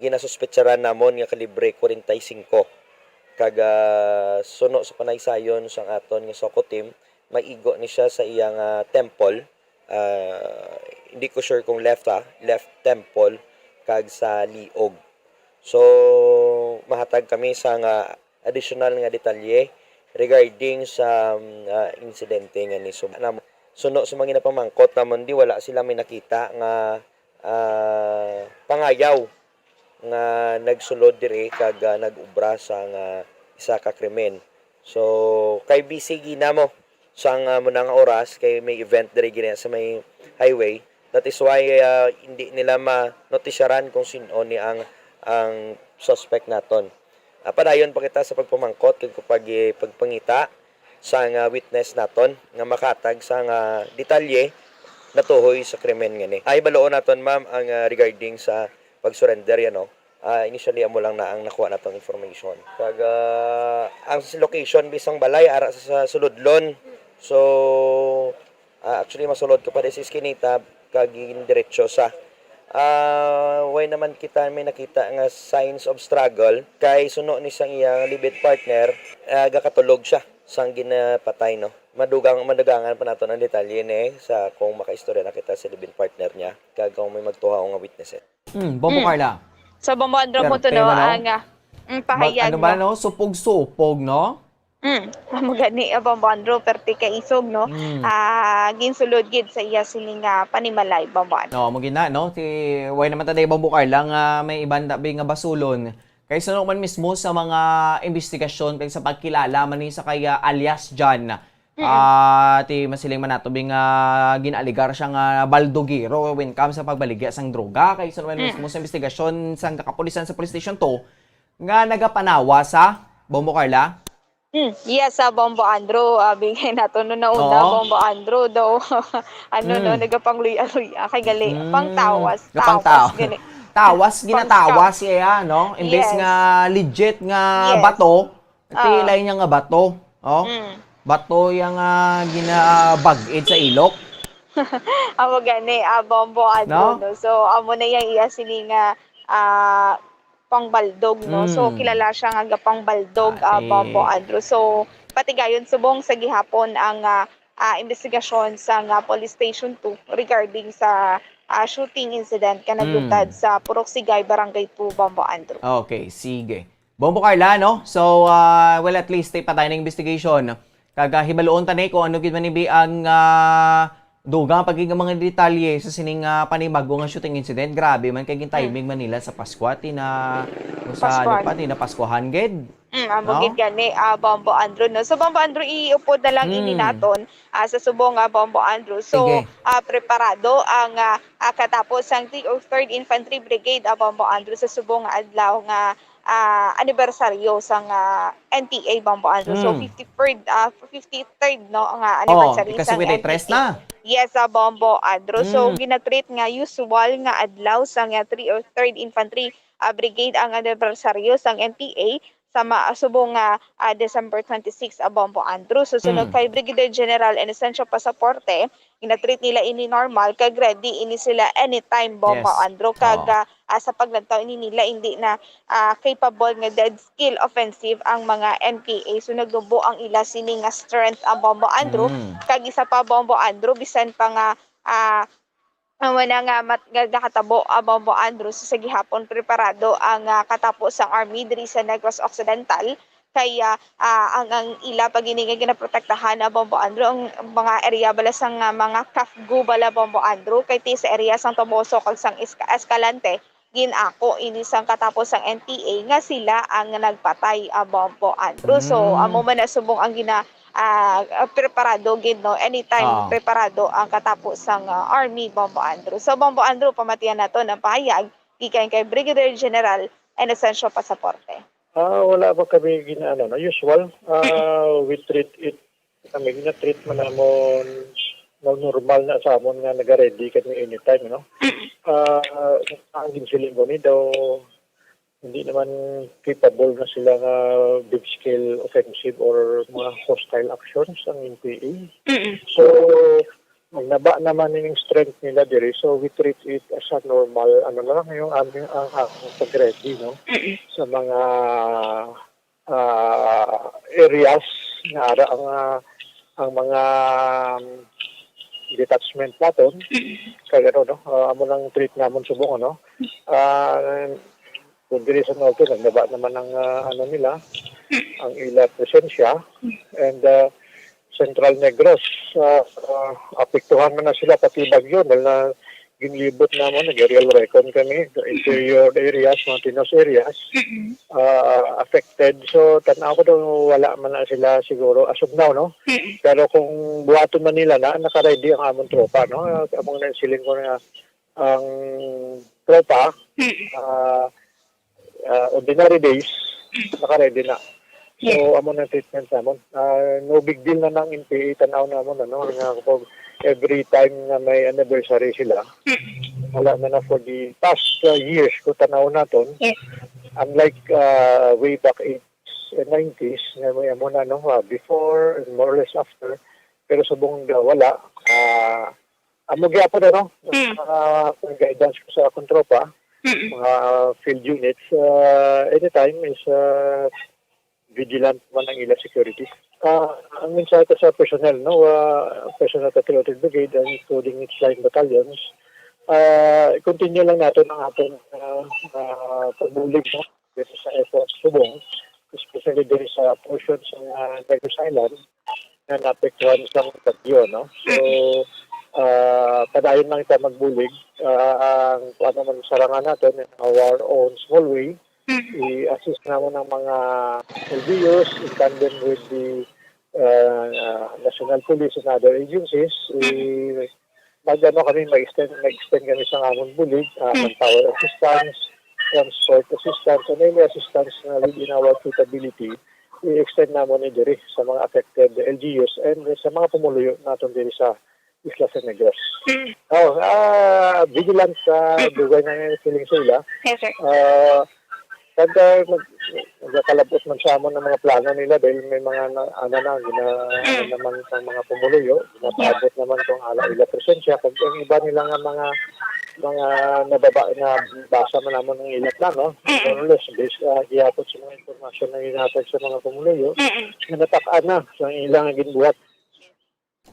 ginasuspetsaran namon nga kalibre forty-five. Kag, ah, suno sa panaysayon sang aton nga SOCO team, may igo ni siya sa iyang, ah, temple. Ah, hindi ko sure kung left, ha, left temple kag sa liog. So, mahatag kami sa nga additional nga detalye regarding sa, um, ah, insidente nga ni sub-, nam-, suno sa mga ginapamangkot namon di wala sila may nakita nga, ah, pangayaw nga nagsulod diri kag, ah, nag-ubra sa nga isa ka krimen. So, kay busy gina mo sang, ah, muna nga oras kay may event diri gina sa may highway. That is why, ah, hindi nila ma-notisyaran kung sin-o ni ang, ang suspect naton. Ah, padayon pa kita sa pagpamangkot kag pag-, pagpangita sa nga witness naton nga makatag sa nga detalye natuhoy sa krimen ngani. Ay, baloon naton, ma'am, ang, ah, regarding sa pag-surrender yan, no? Ah, initially, amo lang na ang nakuha natong information. Kag, ah, ang s-, location bisang balay ara sa, sa Suludlon. So, ah, actually, masulod ka pa di sa Eskinita, kag gindiretso sa. Ah, way naman kita may nakita nga signs of struggle, kay suno ni sang iyang live-in partner, ah, gakatulog siya sang ginapatay, no? Madugang, madugangan pa naton ang detalye ni sa kung makaistorya na kita sa live-in partner niya, kag kung may magtuhaw nga witnesses. Hmm, Bombo Mm. Carla. So, Bombo Andro Pero mo to, no, tema, no? ang, ah, ang Mag-, pahayag, ano ba, no? no? Supog-supog, no? Mm, amo gani, ah, Bombo Andro, perti ka isog, no? Mm. Ah, ginsulod gid sa iya sini nga panimalay, Bombo Andro. No, amo gid na, no? Si, way naman ta day, Bombo Carla, nga may iban tabi nga basulon. Kay suno man mismo sa mga investigasyon, kay sa pagkilala man ni sa kay, ah, alias John, Mm. Ah, ti masiling man nato, bi nga gin-alegar siya nga baldogero when comes sa pagbaligya sang droga. Kay sino man Mm. mismo sa investigasyon sang kapulisan sa Police Station two, nga nagapanawa sa Bombo Carla? Hmm, yes, sa Bombo Andrew, ah, bigay nato no nauna, Oo. Bombo Andrew daw, ano, no, Hmm. nagapangluya-luya kay gali, Hmm. pangtawas, Gapangtaw-, tawas gali. tawas, Pangtaw-, ginatawas iya, no? Imbes Yes. nga legit nga Yes. bato, Ah. tilay niya nga bato, oh. Mm. Bato iya nga ginabag-id sa ilok. Amo gani, ah, Bombo Andrew, No? no? So, amo na yang iya sini nga, ah, pangbaldog, no? So, Mm. kilala siya nga gapangbaldog, ah, Ay. Bombo Andrew. So, patigayon subong sa gihapon ang, ah, ah, investigasyon sa nga Police Station two regarding sa, ah, shooting incident nga Mm. nagutad sa Purok Sigay, Barangay two, Bombo Andrew. Okay, sige. Bombo Carla, no? So, ah, well, at least, eh, patay na yung investigation. Kag, ah, hibaluon ta ni kung ano gid man ibi ang, ah, dugang pa gid nga mga detalye sa sining, ah, panibago nga shooting incident. Grabe man kay gin-timing Mm. man nila sa Paskwa, ti na, sa Paskwa, ano ni? Pa, ti na Paskwahan gid. Mm, amo No? gid gani, ah, Bombo Andrew, no? So, Bombo Andrew, iupod na lang ini Mm. naton, ah, sa subong nga Bombo Andrew. So, Sige. ah, preparado ang, ah, ah, katapos sang three oh third Infantry Brigade, ah, Bombo Andrew, sa subong nga adlaw nga, ah, anibersaryo sang, ah, N P A, Bombo Andrew. So, Mm. fifty-third, ah, fifty-third, no, nga Oh, anniversary sang ika-singkwenta y tres N P A. na. Yes, ah, Bombo Andrew. So, Mm. ginatreat nga usual nga adlaw sang, ah, three oh third Infantry, ah, Brigade ang anibersaryo sang N P A sa ma-, subong nga, ah, December twenty-six, ah, Bombo Andrew. So, sunod Mm. kay Brigadier General Inocencio Pasaporte, ginatreat nila ini normal, kag ready ini sila anytime, Bombo Yes. Andrew. Kag, Oo. ah, ah, sa paglantaw ini nila, hindi na, ah, capable nga dead skill offensive ang mga N P A. So, nagnubo ang ila sini nga strength, ang Bombo Andrew. Mm. Kag isa pa, Bombo Andrew, bisan pa nga, ah, amo na nga mat-, nga nakatabo ang Bombo Andrew, so sa gihapon preparado ang, ah, katapo sang army diri sa Negros Occidental. Kay, ah, ah, ang, ang ila pa gini nga ginaprotektahan ang Bombo Andrew, ang mga area bala sang, ah, mga CAFGU bala, Bombo Andrew, kay ti sa area sang Toboso kag sang Esca-, Escalante, gin-ako ini sang katapo sang N P A nga sila ang nagpatay, ah, Bombo Andrew. So, Mm. amo man na subong ang gina-, ah, ah, preparado gid, no? Anytime Ah. preparado ang katapo sang, ah, Army, Bombo Andrew. So, Bombo Andrew, pamatian naton ang pahayag gikan kay Brigadier General Inocencio Pasaporte. Ah, wala ba kami gina-, ano, no? Usual, ah, we treat it, kami gina-treat man namon na normal na sa amon nga naga-ready kami anytime, no? Ah, ang ginsiling ko ni daw, hindi naman capable na sila nga big scale offensive or mga hostile actions ang N P A. Mm-mm. So, nagnaba naman ning strength nila diri. So, we treat it as a normal, ano na lang, yung aming, ang, ang pag-ready, no? Mm-mm. Sa mga, ah, areas na ara ang, ah, ang mga, um, detachment naton. Mm-mm. Kag ano, no? Ah, amo nang treat namon subong, ano? Ah, kung diri sa norte, nagnaba naman ang, ah, ano nila, ang ila presensya. And, ah, Central Negros, ah, ah, apektuhan man na sila, pati Baguio, dahil na ginlibot namon, nag-aerial recon kami, the interior areas, mountainous areas, Mm-mm. ah, affected. So, tanaw ko daw, wala man na sila siguro as of now, no? Mm-mm. Pero kung buhaton man nila na, naka-ready ang amon tropa, no? Among nasiling ko na ang tropa, Mm. ah, ah, ordinary days, Mm. naka-ready na. So, Yes. amo na ang treatment namon. Ah, no big deal na nang N P A, tanaw namon, ano, nga kung every time nga may anniversary sila, Mm. wala na na for the past, uh, years, kung tanaw naton, Yes. unlike, uh, way back eighties and nineties, nga may amo na, no, uh, before and more or less after, pero subong nga wala, uh, amo gyapon, ano, Mm. uh, guidance ko sa akong tropa, Mm. mga field units, uh, anytime is, uh, vigilant man ang ila security. Ah, ang mensahe ko sa personnel, no, ah, personnel Patriotic Brigade, and including its line battalions, ah, continue lang naton ang aton, ah, ah, pagbulig, no, dito sa F O S Subong, especially diri sa portion sa, ah, Negros Island na naapektuhan sa bagyo, no? So, ah, padayon lang kita magbulig, ah, ang, ano man, sarangan naton in our own small way, Mm. i-assist namon ang mga L G Us in tandem with the, ah, ah, National Police and other agencies, eh, mag-ano kami, mag-extend, mag-extend kami sa amon bulig, ah, manpower assistance, transport assistance, and any assistance na within our capability, i-extend namon ni diri sa mga affected L G Us and sa mga pumuluyo naton diri sa Isla sa Negros. Mm. Oh, ah, vigilant sa dugay na nga feeling sa ila. Yes, sir. Ah, pagka nag-, nagkakalabot man sa amon ang mga plano nila dahil may mga na-, ano na, gina-, ano naman sa mga pumuluyo, ginapaabot naman tong ala ila presensya. Pag ang iba nila nga mga, mga nababa-, nabasa man namon ang ila plano, more or less, based, ah, gihapon sa mga impormasyon na ginatag sa mga pumuluyo, Mm-mm. Natatak-an na sa ilang ginbuhat.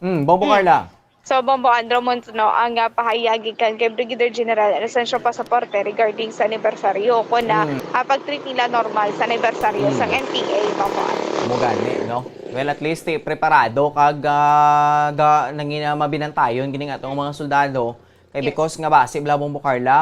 Mm, Bombo Carla. So, Bombo Andrew, mo, no, ang, ah, pahayag gikan kay Brigadier General Inocencio Pasaporte regarding sa anibersaryo, kung na, Mm. ah, pag-treat nila normal sa anibersaryo Mm. sang N P A, Bombo Andrew. Mo gani, no? Well, at least, eh, preparado kag, ah, ga-, nangin-, ah, mabinantayon gini nga atong mga soldado. Kay Yes. because nga basi bala, Bombo Carla,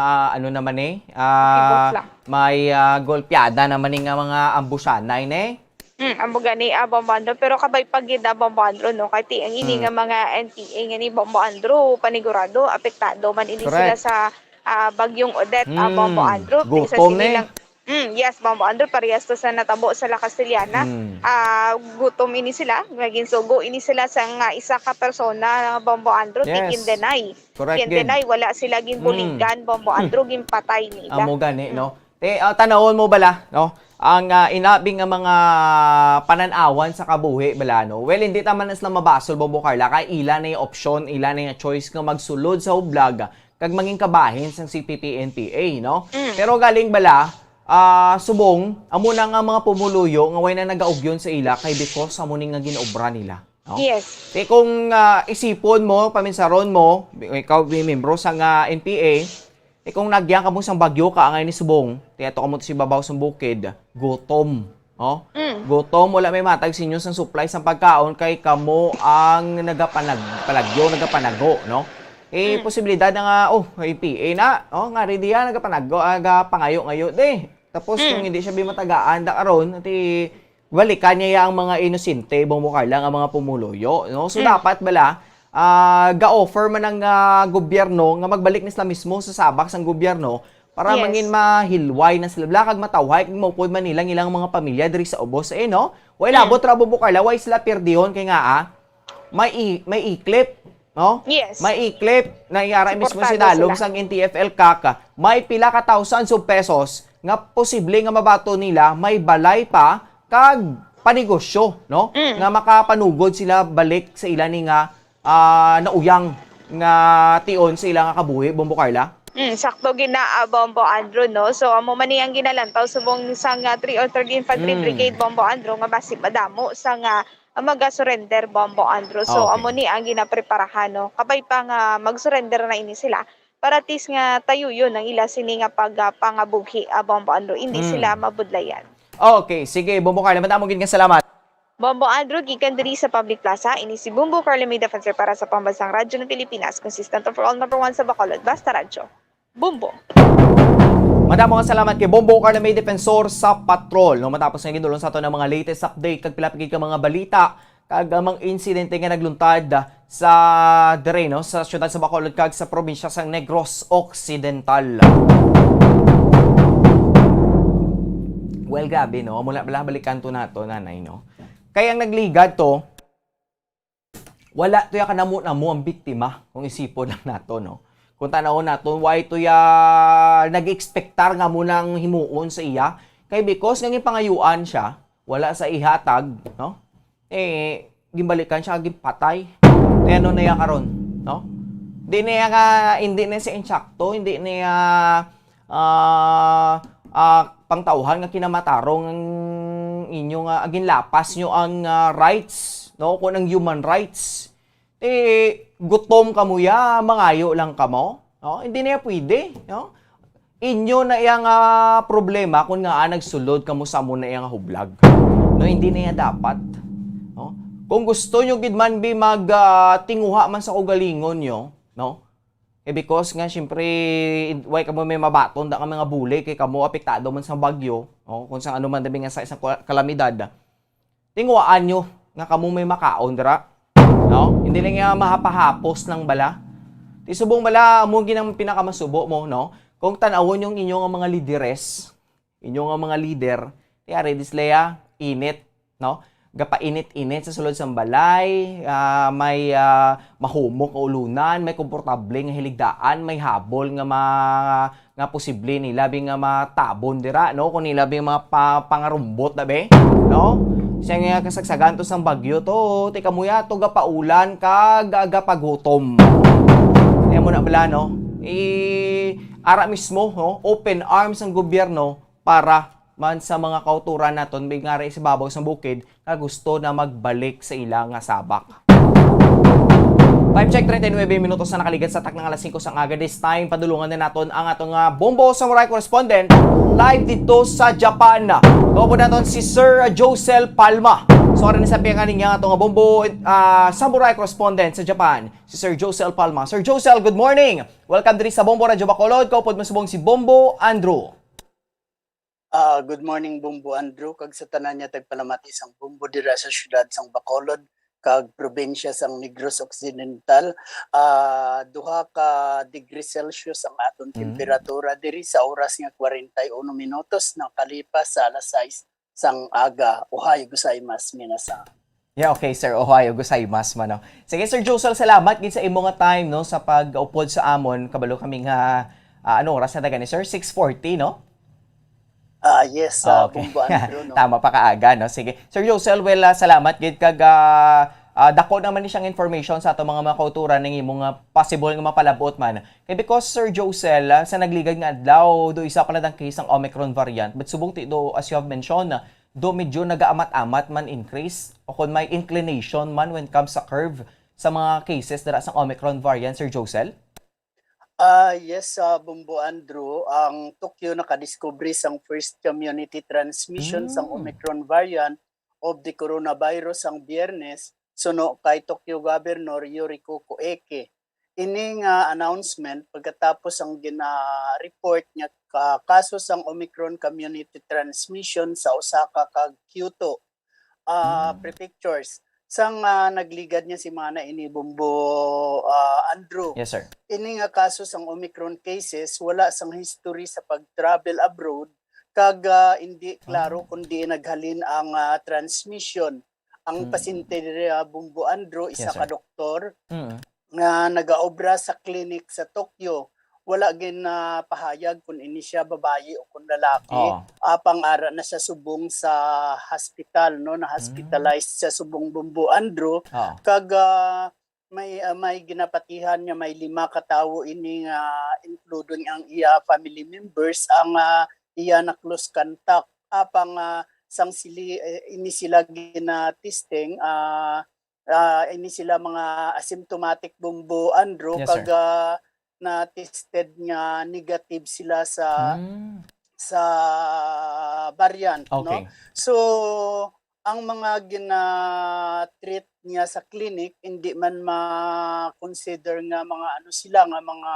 ah, ano naman eh, ah, Sibot lang. may, ah, golpeada naman eh nga mga ambusyanay, ne? Mm, amo gani, ah, Bombo Andrew. Pero kabay pa gid, ah, Bombo Andrew, no? Kay ti-, ang ini Mm. nga mga N P A nga ni Bombo Andrew, panigurado, apektado man ini Correct. sila sa, ah, Bagyong Odette, ah, Bombo Mm. Andrew. Kaysa Gutom sini eh. lang, mm, yes, Bombo Andrew, parehas to sa natabo sa La Castellana. Mm. Ah, gutom ini sila, nga ginsugo ini sila sa nga isa ka persona, Bombo Andrew, ti Yes. kindenay. Correct gid. Kindenay, wala sila Mm. ginbuligan, Bombo Andrew, ginpatay nila. Amo gani, Mm. no? Te, ah, tanawon mo bala, no? Ang, ah, inabi nga mga panan-awan sa kabuhi bala, no? Well, hindi ta man sila mabasol, Bombo Carla, kay ila na yung option, ila na yung choice nga magsulod sa hublag kag mangin kabahin sang C P P N P A, no? Mm. Pero galing bala, ah, subong, amo na nga mga pumuluyo nga way na nagaugyon sa ila kay because amo ni nga ginobra nila. No? Yes. Ti kung, ah, isipon mo, paminsaron mo, ikaw may membro sang, ah, N P A, ti kung nagyang kamo sang bagyo ka angay ni subong, ti ato kamo sa ibabaw sang bukid, gutom, no? Mm. Gutom, wala may matag sa inyo sang supply sang pagkaon kay kamo ang nagapanag-, palagyo, nagapanago, no? Eh, Mm. posibilidad na nga, oh, N P A na, oh, nga ready yan, nagapanago, nagapangayo-ngayo, di. Tapos, Mm. kung hindi siya bimatagaan, da karon, ti balikan niya ang mga inosente, Bombo Carla, nga mga pumuluyo, no? So, Mm. dapat bala, ah, ga-offer man ang, ah, gobyerno nga magbalik ni sila mismo sa sabak sang gobyerno para Yes. mangin mahilway na sila bala kag matawhay kag maupod man nila ang ilang mga pamilya diri sa ubos, eh, no? Way Mm. labot ra, Bombo Carla, way sila pirdihon kay nga, ah, may i-, may iklip, no? Yes. May iklip na iyara mismo Suportado sinalog sila. sang N T F L CAC, may pila ka thousands of pesos nga posible nga mabaton nila, may balay pa kag panegosyo, no? Mm. Nga makapanugod sila balik sa ila ni nga, ah, nauyang nga tion sa ila nga kabuhi, Bombo Carla? Mm, sakto gid na, ah, Bombo Andrew, no? So, amo man ni ang ginalantaw subong sa nga three oh third Infantry Mm. Brigade, Bombo Andrew, nga basi madamo sa nga ang maga-surrender, Bombo Andrew. So, Okay. amo ni ang ginapreparahan, no? Kabay pa nga mag-surrender na ini sila, para at least nga tayuyon ang ila sini nga pag-, ah, pangabuhi, ah, Bombo Andrew. Hindi Hmm. sila mabudlayan. Okay, sige, Bombo Carla, madamo gid nga salamat. Bombo Andrew, gikan diri sa Public Plaza, ini si Bombo Carla, may defensor para sa Pambansang Radyo ng Pilipinas, consistent for all, number one sa Bacolod, Basta Radyo. Bombo. Madamo nga salamat kay Bombo Carla May, defensor sa patrol. No, matapos nga gidulong sa ato ng mga latest update kag pila pa gid ka mga balita kag ang mga insidente nga nagluntad sa dere, no, sa siyudad sa Bacolod kag sa probinsya sa Negros Occidental. Well, grabe, no? Mula, mula balikan to nato, nanay, no? Kay ang nagligad to, wala to ya kanamo-namo ang biktima, kung isipon lang nato, no? Kung tanawon naton, why to ya nag-expectar nga mo nang himuon sa iya? Kay because nga gipangayuan siya, wala sa ihatag, no? Eh, gimbalikan siya, gipatay. Kaya ano na ya karon, no? Hindi na ya nga, hindi na siya insakto, hindi na ya ah, ah, pangtauhan nga kinamatarong ang inyo nga, ah, ginlapas nyo ang, ah, rights, no? Kung ang human rights, eh, gutom kamo ya, mangayo lang kamo, no? Hindi na ya pwede, no? Inyo na iya nga problema kung nga, ah, nagsulod kamo sa amo na iya nga hublag. No, hindi na iya dapat, no? Kung gusto nyo gid man bi mag, ah, tinguha man sa kaugalingon nyo, no? Eh, because nga, siyempre, way kamo may mabaton da nga mga bully kay kamo apektado man sa bagyo, o kung sa ano man dabi nga sa isang kala-, kalamidad, tinguhaan nyo nga kamo may makaon dira, no? Hindi lang nga mahapahapos lang bala. Ti subong bala, amo gid ang pinakamasubo mo, no? Kung tan-awon yung inyo nga mga lideres, inyo nga mga leader, ti ari di sila ya, init, no? Gapainit-init sa sulod sang balay, ah, may, ah, mahumok nga ulunan, may komportable nga hiligdaan, may habol nga ma-, nga posible nila bi nga matabon dira, no? Kung nila bi mga pa-, pangarumbot na be, no? Siya nga kasagsagan to sang bagyo to, ti kamo ya to gapaulan kag gapagutom. Kaya mo na bala, no? I-, ara mismo, no? Open arms ang gobyerno para man sa mga kauturan naton, may ngari sa babaw sa bukid, nga gusto na magbalik sa ila nga sabak. Time check, treinta y nueve minutos na nakaligat sa taknang alas singko sang aga. This time, padulungan na naton ang aton nga Bombo Samurai correspondent live dito sa Japan. Kaupod naton si Sir Josel Palma. So, ara ni sa piyangan niya aton nga Bombo, ah, Samurai correspondent sa Japan, si Sir Josel Palma. Sir Josel, good morning. Welcome diri sa Bombo Radyo Bacolod. Kaupod mo subong si Bombo Andrew. Ah, good morning, Bombo Andrew, kag sa tanan niya tagpalamati sang Bombo dira sa siyudad sang Bacolod kag probinsya sang Negros Occidental. Ah, duha ka degree Celsius ang aton Mm. temperatura diri sa oras nga kwarenta y uno minutos nakalipas sa alas sais sang aga. Ohayo gozaimasu, minasan. Yeah, okay, sir. Ohayo gozaimasu, mano. Sige, Sir Josel, salamat gid sa imo nga time, no, sa pag-upod sa amon. Kabalo kami nga, ah, ano oras na gani, sir? Six forty, no? Ah, yes, ah, Okay. Bombo Andrew, no? Tama pa kaaga, no? Sige. Sir Josel, well, ah, salamat gid kag, ah, ah, dako naman ni siyang information sa ato mga, mga kauturan ning imo nga possible nga mapalabot man. Kay because, Sir Josel, ah, sa nagligad nga adlaw, do isa pala dang case ang Omicron variant. But subong ti do, as you have mentioned, ah, do medyo nagaamat-amat man increase o kung may inclination man when comes sa curve sa mga cases dira sa Omicron variant, Sir Josel? Ah, yes, ah, Bombo Andrew, ang Tokyo nakadiskubre sang first community transmission sang Mm. Omicron variant of the coronavirus sang Biyernes, suno kay Tokyo Governor Yuriko Koike. Ini nga announcement pagkatapos ang gina-report nga ka-, kaso sang Omicron community transmission sa Osaka kag Kyoto, ah, Mm. prefectures. Sang, ah, nagligad nga semana ini, Bombo, ah, Andrew. Yes, sir. Ini nga kaso sang Omicron cases, wala sang history sa pag-travel abroad, kag, ah, hindi klaro Ah. kung diin naghalin ang, ah, transmission. Ang Mm. pasyente diri, ah, Bombo Andrew, isa Yes, ka sir. doktor Mm. nga nagaobra sa clinic sa Tokyo. Wala ginapahayag kung ini siya babayi o kung lalaki. Oo. Apang ara na siya subong sa hospital, no? Na-hospitalized Mm. siya subong, Bombo Andrew. Oo. Kag, ah, may, ah, may ginapatihan nga may lima ka tawo ini nga, including ang iya family members, ang, ah, iya na close contact. Apang, ah, sang sili-, eh, ini sila gina-testing, ah, ah, ini sila mga asymptomatic, Bombo Andrew, Yes, sir. kag, ah, na-tested nga negative sila sa Mm. sa variant, no? Okay. So, ang mga gina-treat niya sa clinic, hindi man ma-consider nga mga ano sila, nga mga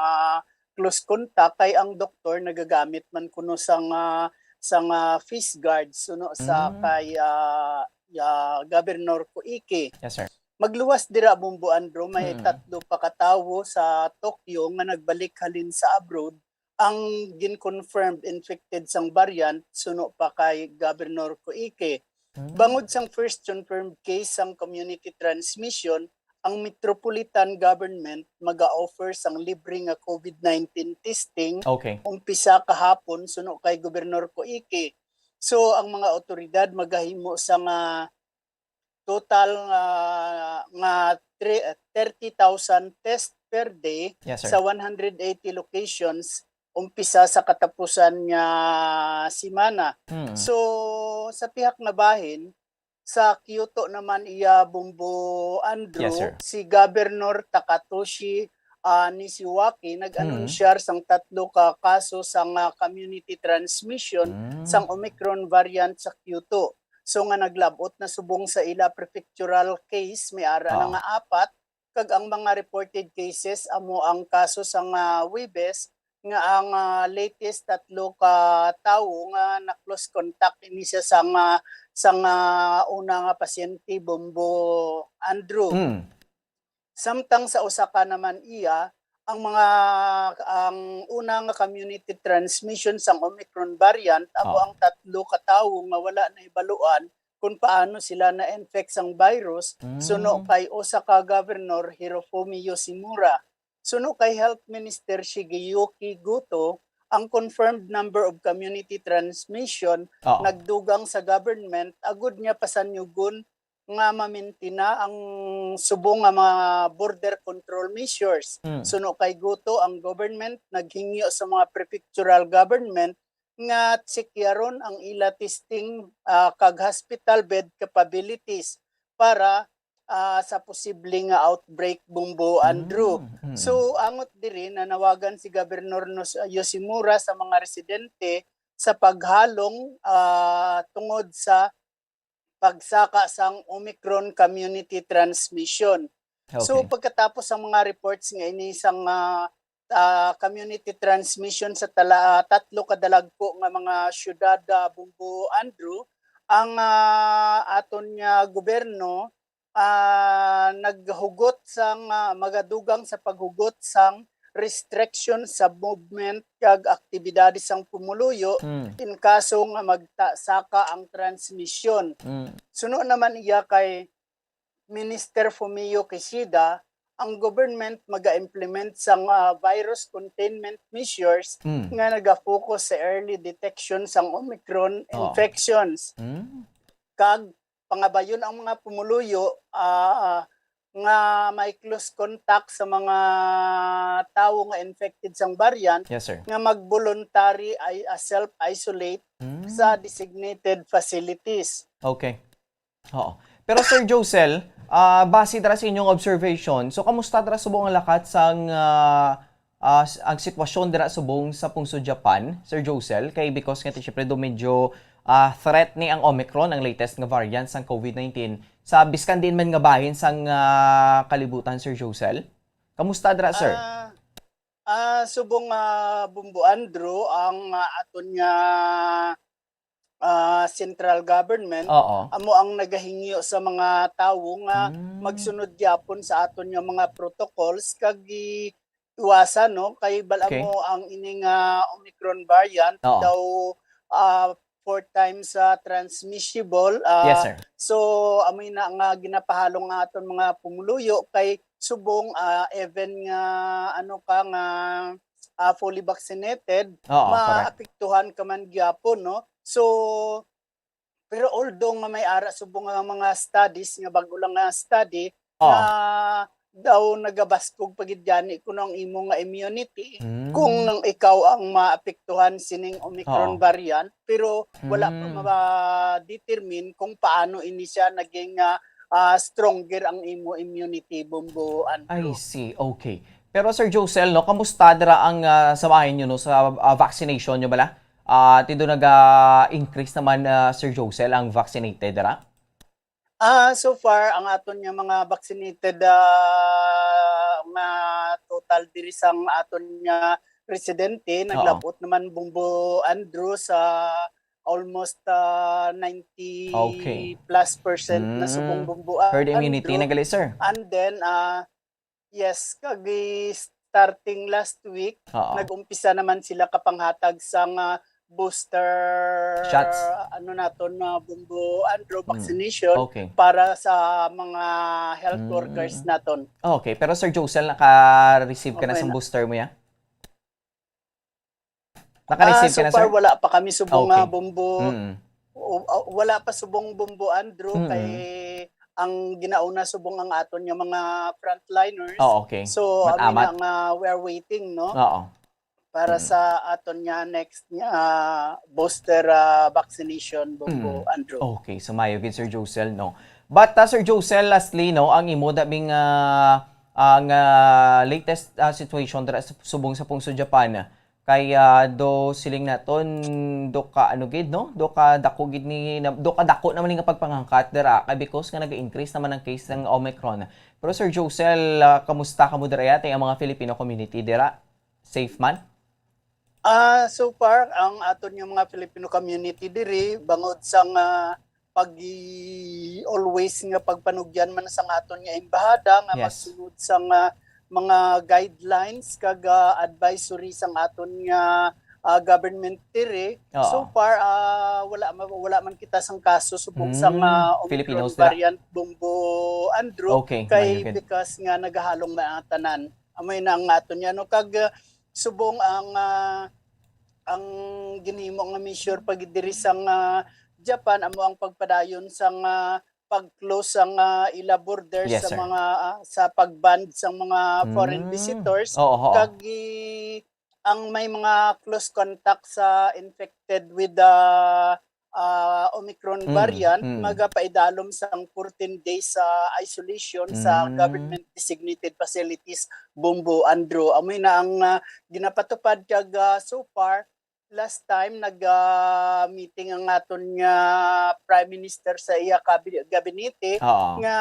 close contact, kay ang doktor nagagamit man kuno sang, ah, sang, ah, face guards, suno sa Mm. kay, ah, ah, Governor Koike. Yes, sir. Magluwas dira, Bombo Andrew, may Mm. tatlo pa ka tawo sa Tokyo nga nagbalik halin sa abroad ang gin-confirmed infected sang variant, suno pa kay Governor Koike. Mm. Bangod sang first confirmed case sang community transmission, ang metropolitan government maga-offer sang libre nga covid nineteen testing Okay. umpisa kahapon, suno kay Governor Koike. So, ang mga awtoridad magahimo sang total nga, nga tre-, thirty thousand test per day Yes, sir. sa one hundred eighty locations umpisa sa katapusan nga semana. Mm. So, sa pihak nga bahin, sa Kyoto naman, iya, Bombo Andrew, Yes, sir. si Governor Takatoshi, ah, Nishiwaki nag-anunsyar Mm. sang tatlo ka kaso sang, ah, community transmission Mm. sang Omicron variant sa Kyoto. So, nga naglab-ot na subong sa ila prefectural case, may ara na Ah. nga apat, kag ang mga reported cases amo ang kaso sang, ah, Huwebes, nga ang, ah, latest tatlo ka tawo nga na-close contact ini siya sang, ah, sang, ah, una nga pasyente, Bombo Andrew. Mm. Samtang sa usa ka naman iya, ang mga, ang una nga community transmission sang Omicron variant, amo Oh. ang tatlo ka tawo nga wala nahibaluan kung paano sila na-infect sang virus, suno Mm. kay usa ka governor, Hirofumi Yoshimura. Suno kay Health Minister Shigeyuki Goto, ang confirmed number of community transmission Oo. nagdugang sa government agud nga pasanyugon nga mamintina ang subong nga mga border control measures. Mm. Suno kay Goto, ang government naghingyo sa mga prefectural government nga tsikyaron ang ila testing, ah, kag hospital bed capabilities para, ah, sa posible nga outbreak, Bombo Andrew. Mm, mm. So, angot diri, nanawagan si Governor Nos-, Yoshimura sa mga residente sa paghalong, ah, tungod sa pagsaka sang Omicron community transmission. So, Okay. pagkatapos sang mga reports nga ini sang, ah, ah, community transmission sa tala-, ah, tatlo ka dalagko nga mga syudad, ah, Bombo Andrew, ang, ah, aton nga gobyerno, ah, naghugot sang, ah, magadugang sa paghugot sang restriction sa movement kag aktibidades sang pumuluyo Mm. in kaso nga magta-, saka ang transmisyon. Mm. Suno naman iya kay Minister Fumio Kishida, ang government maga-implement sang, ah, virus containment measures Mm. nga naga-focus sa early detection sang Omicron Oo. infections. Mm. Kag pangabayon ang mga pumuluyo, ah, nga may close contact sa mga tawo nga infected sang variant Yes, sir. nga mag-voluntary ay, ah, self-isolate Mm. sa designated facilities. Okay. Oo. Pero, Sir Josel, ah, base dira sa inyong observation, so kamusta dira subong ang lakat sang, ah, ah, s-, ang sitwasyon dira subong sa pungsod Japan, Sir Josel? Kay because nga, syempre, do medyo, ah, threat ni ang Omicron, ang latest nga variant sang COVID nineteen, sa biskan diin man nga bahin sang, ah, kalibutan, Sir Josel? Kamusta dira, sir? Ah, ah, subong, ah, Bombo Andrew, ang, ah, aton nga, ah, central government, Oo. amo ang nagahingyo sa mga tawo nga Mm. magsunod gyapon sa aton nga mga protocols kag i-, iwasan, no? Kay bal-, Okay. amo ang ini nga Omicron variant Oo. daw, ah, four times, ah, transmissible. Ah, Yes, sir. so, amo na nga ginapahalong nga aton mga pumuluyo kay subong, ah, even nga, ano ka, nga, ah, fully vaccinated, Oo, correct. maapektuhan ka man gyapon, no? So, pero although nga may ara subong nga mga studies, nga bag-o lang nga study, Oo. nga daw nagabaskog pa gid gani kuno ang imo nga immunity Mm. kung nang ikaw ang maapektuhan sining Omicron Oo. variant, pero wala pa Mm. ma-determine kung paano ini siya naging, ah, ah, stronger ang imo immunity, Bombo Andrew. I see. Okay. Pero, Sir Josel, no, kamusta dira ang, ah, sa bahin nyo, no, sa, ah, vaccination nyo bala? Ah, tido naga-increase naman, ah, Sir Josel, ang vaccinated dira? Ah, so far, ang aton nga mga vaccinated, ah, nga total diri sang aton nga residente, Oo. naglabot naman, Bombo Andrew, sa almost, ah, ninety Okay. plus percent na Mm. subong, Bombo Herd immunity Andrew. na gali, sir. And then, ah, yes, kag starting last week, Oo. nag-umpisa naman sila kapanghatag sang booster, Shots. ano naton, ah, Bombo Andrew, Mm. vaccination Okay. para sa mga health Mm. workers naton. Okay, pero Sir Josel, naka-receive ka na Okay sa na. booster mo, ya? Naka-receive Ah, so ka na, far, sir? wala pa kami subong Okay. nga Bombo. Mm. O, ah, wala pa subong, Bombo Andrew, Mm. kay ang ginauna subong ang aton nga mga frontliners. Oh, okay. So, Mat-, amin amat. na nga we are waiting, no? Oo. Para Mm. sa aton nga next nga, ah, booster, ah, vaccination, Bombo Mm. Andrew. Okay, so maayo gid, Sir Josel, no? But, ah, Sir Josel, lastly, no, ang imo dabing, ah, ang, ah, latest, ah, situation dira sa subong sa pungsod Japan, kay, ah, do siling naton, do ka ano gid, no? Do ka dako gid ni, na, do ka dako naman nga pagpangangkat dira, kay because nga nag-increase naman ang case sang Omicron. Pero Sir Josel, ah, kamusta kamo dira, ya, tay ang mga Filipino community dira? Safe man? Ah, so far, ang aton nga mga Filipino community diri, bangod sa nga pag-i-, always nga pagpanugyan man sang aton nga embahada nga Yes. magsunod sa nga mga guidelines kag, ah, advisory sang aton nga, ah, government diri, so Oo. far, ah, wala ma-, wala man kita sang kaso subong sa Mm, nga Omicron Filipinos dira. variant, Bombo Andrew, Okay, kay maayo gid. because nga nagahalong man ang tanan. Amoy na ang aton nga, no? Kag, ah, subong ang, ah, ang ginhimo nga measure pa gid diri sang, ah, Japan amo ang pagpadayon sang, ah, pag-close sang, ah, ila borders Yes, sa sir. mga, ah, sa pag-ban sang mga foreign Mm. visitors. Oo, oo. Kag gi-, ang may mga close contact sa infected with the, ah, Omicron Mm, variant, mm. magapaidalom sang fourteen days sa isolation sa Mm. government designated facilities, Bombo Andrew. Amoy na ang, ah, ginapatupad kag, ah, so far, last time nag, ah, meeting ang aton nga Prime Minister sa iya kabi-, gabinete Oo. nga,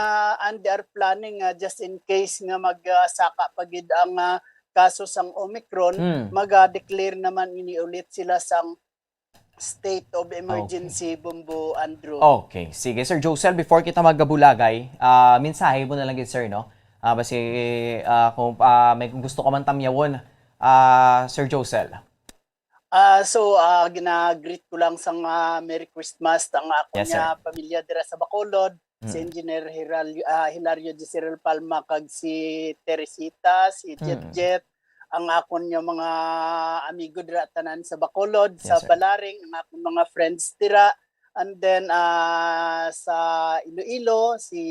and they are planning, ah, just in case nga mag, ah, saka pa gid ang, ah, kaso sang Omicron, Mm. maga-declare naman ini ulit sila sang state of emergency, Okay. Bombo Andrew. Okay. Sige, Sir Josel, before kita magabulagay, ah, mensahe mo na lang gid, sir, no? Ah, basi, ah, kung, ah, may gusto ka man tamyawon, ah, Sir Josel. Ah, so, ah, gina-greet ko lang sang, ah, Merry Christmas ang akon Yes, sir. nga pamilya dira sa Bacolod, si Mm. Engineer Hiral-, ah, Hilario Jezreel Palma kag si Teresita, si Jet Mm. Jet, ang akon nga mga amigo dira tanan sa Bacolod, sa Yes, sir. Balaring, ang akon mga friends dira, and then, ah, sa Iloilo, si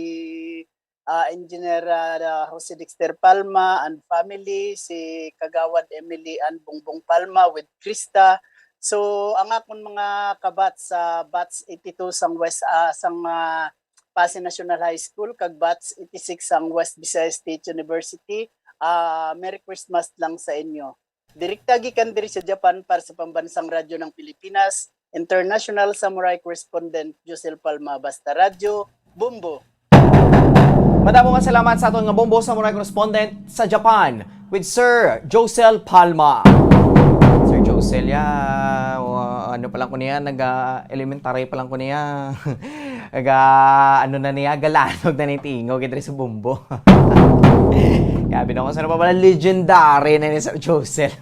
ah, Engineer, ah, Jose Dexter Palma and family, si Kagawad Emily Ann Bongbong Palma with Krista. So, ang akon mga kabatch sa batch eighty-two sang West, ah, sang, ah, Passi National High School kag batch eighty-six sang West Visayas State University, ah, Merry Christmas lang sa inyo. Direkta gikan diri sa Japan para sa Pambansang Radyo ng Pilipinas, International Samurai Correspondent Josel Palma, Basta Radyo, Bombo. Madamo nga salamat sa aton nga Bombo Samurai Correspondent sa Japan with Sir Josel Palma. Sir Josel, ya, wa-, ano pa lang ko niya, naga-elementary pa lang ko niya. Naga, ano na niya, galanog na ni tingog diri sa Bombo. Grabe na ko, sana pa pala legendary na ni Sir Josel.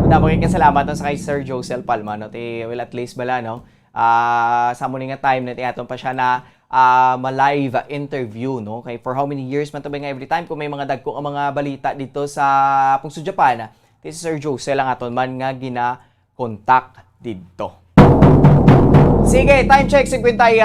Madamo kay kasalamat, no, sa kay Sir Josel Palma, no? Ti, well, at least bala, no? Ah, sa mo ni nga time na ti aton pa siya na, ah, ma-live interview, no? Kay for how many years man to ba nga every time kung may mga dagko nga mga balita dito sa Pungso Japan, ti si Sir Josel ang aton man nga gina-contact didto. Sige, time check, cincuenta y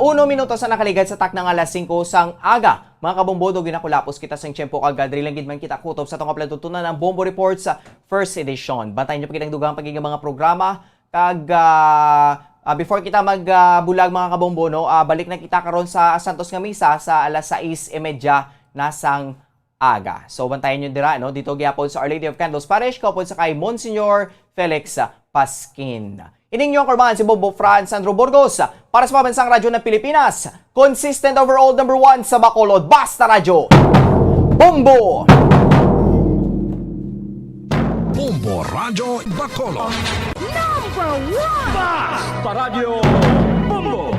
uno minutos ang nakaligad sa takna nga alas singko sang aga. Mga kabombo, daw ginakulapos kita sang tiyempo kag diri lang gid man kita kutob sa atong kapladutunan ang Bombo Reports, ah, first edition. Bantayan niyo pa gid ang dugang pa gid nga mga programa kag, ah, ah, before kita mag, ah, bulag, mga kabombo, no, ah, balik na kita karon sa Santos nga Misa sa alas sais y media na sang aga. So, bantayan nyo dira, no? Dito gyapon sa Our Lady of Candles Parish, kaupod sa kay Monsignor Felix Pasquin. Ining inyong kurmahan si Bombo Franz Andrew Burgos para sa Pambansang Radyo ng Pilipinas. Consistent overall number one sa Bacolod. Basta Radyo. Bombo! Bombo Radyo Bacolod. Number one! Basta Radyo Bombo!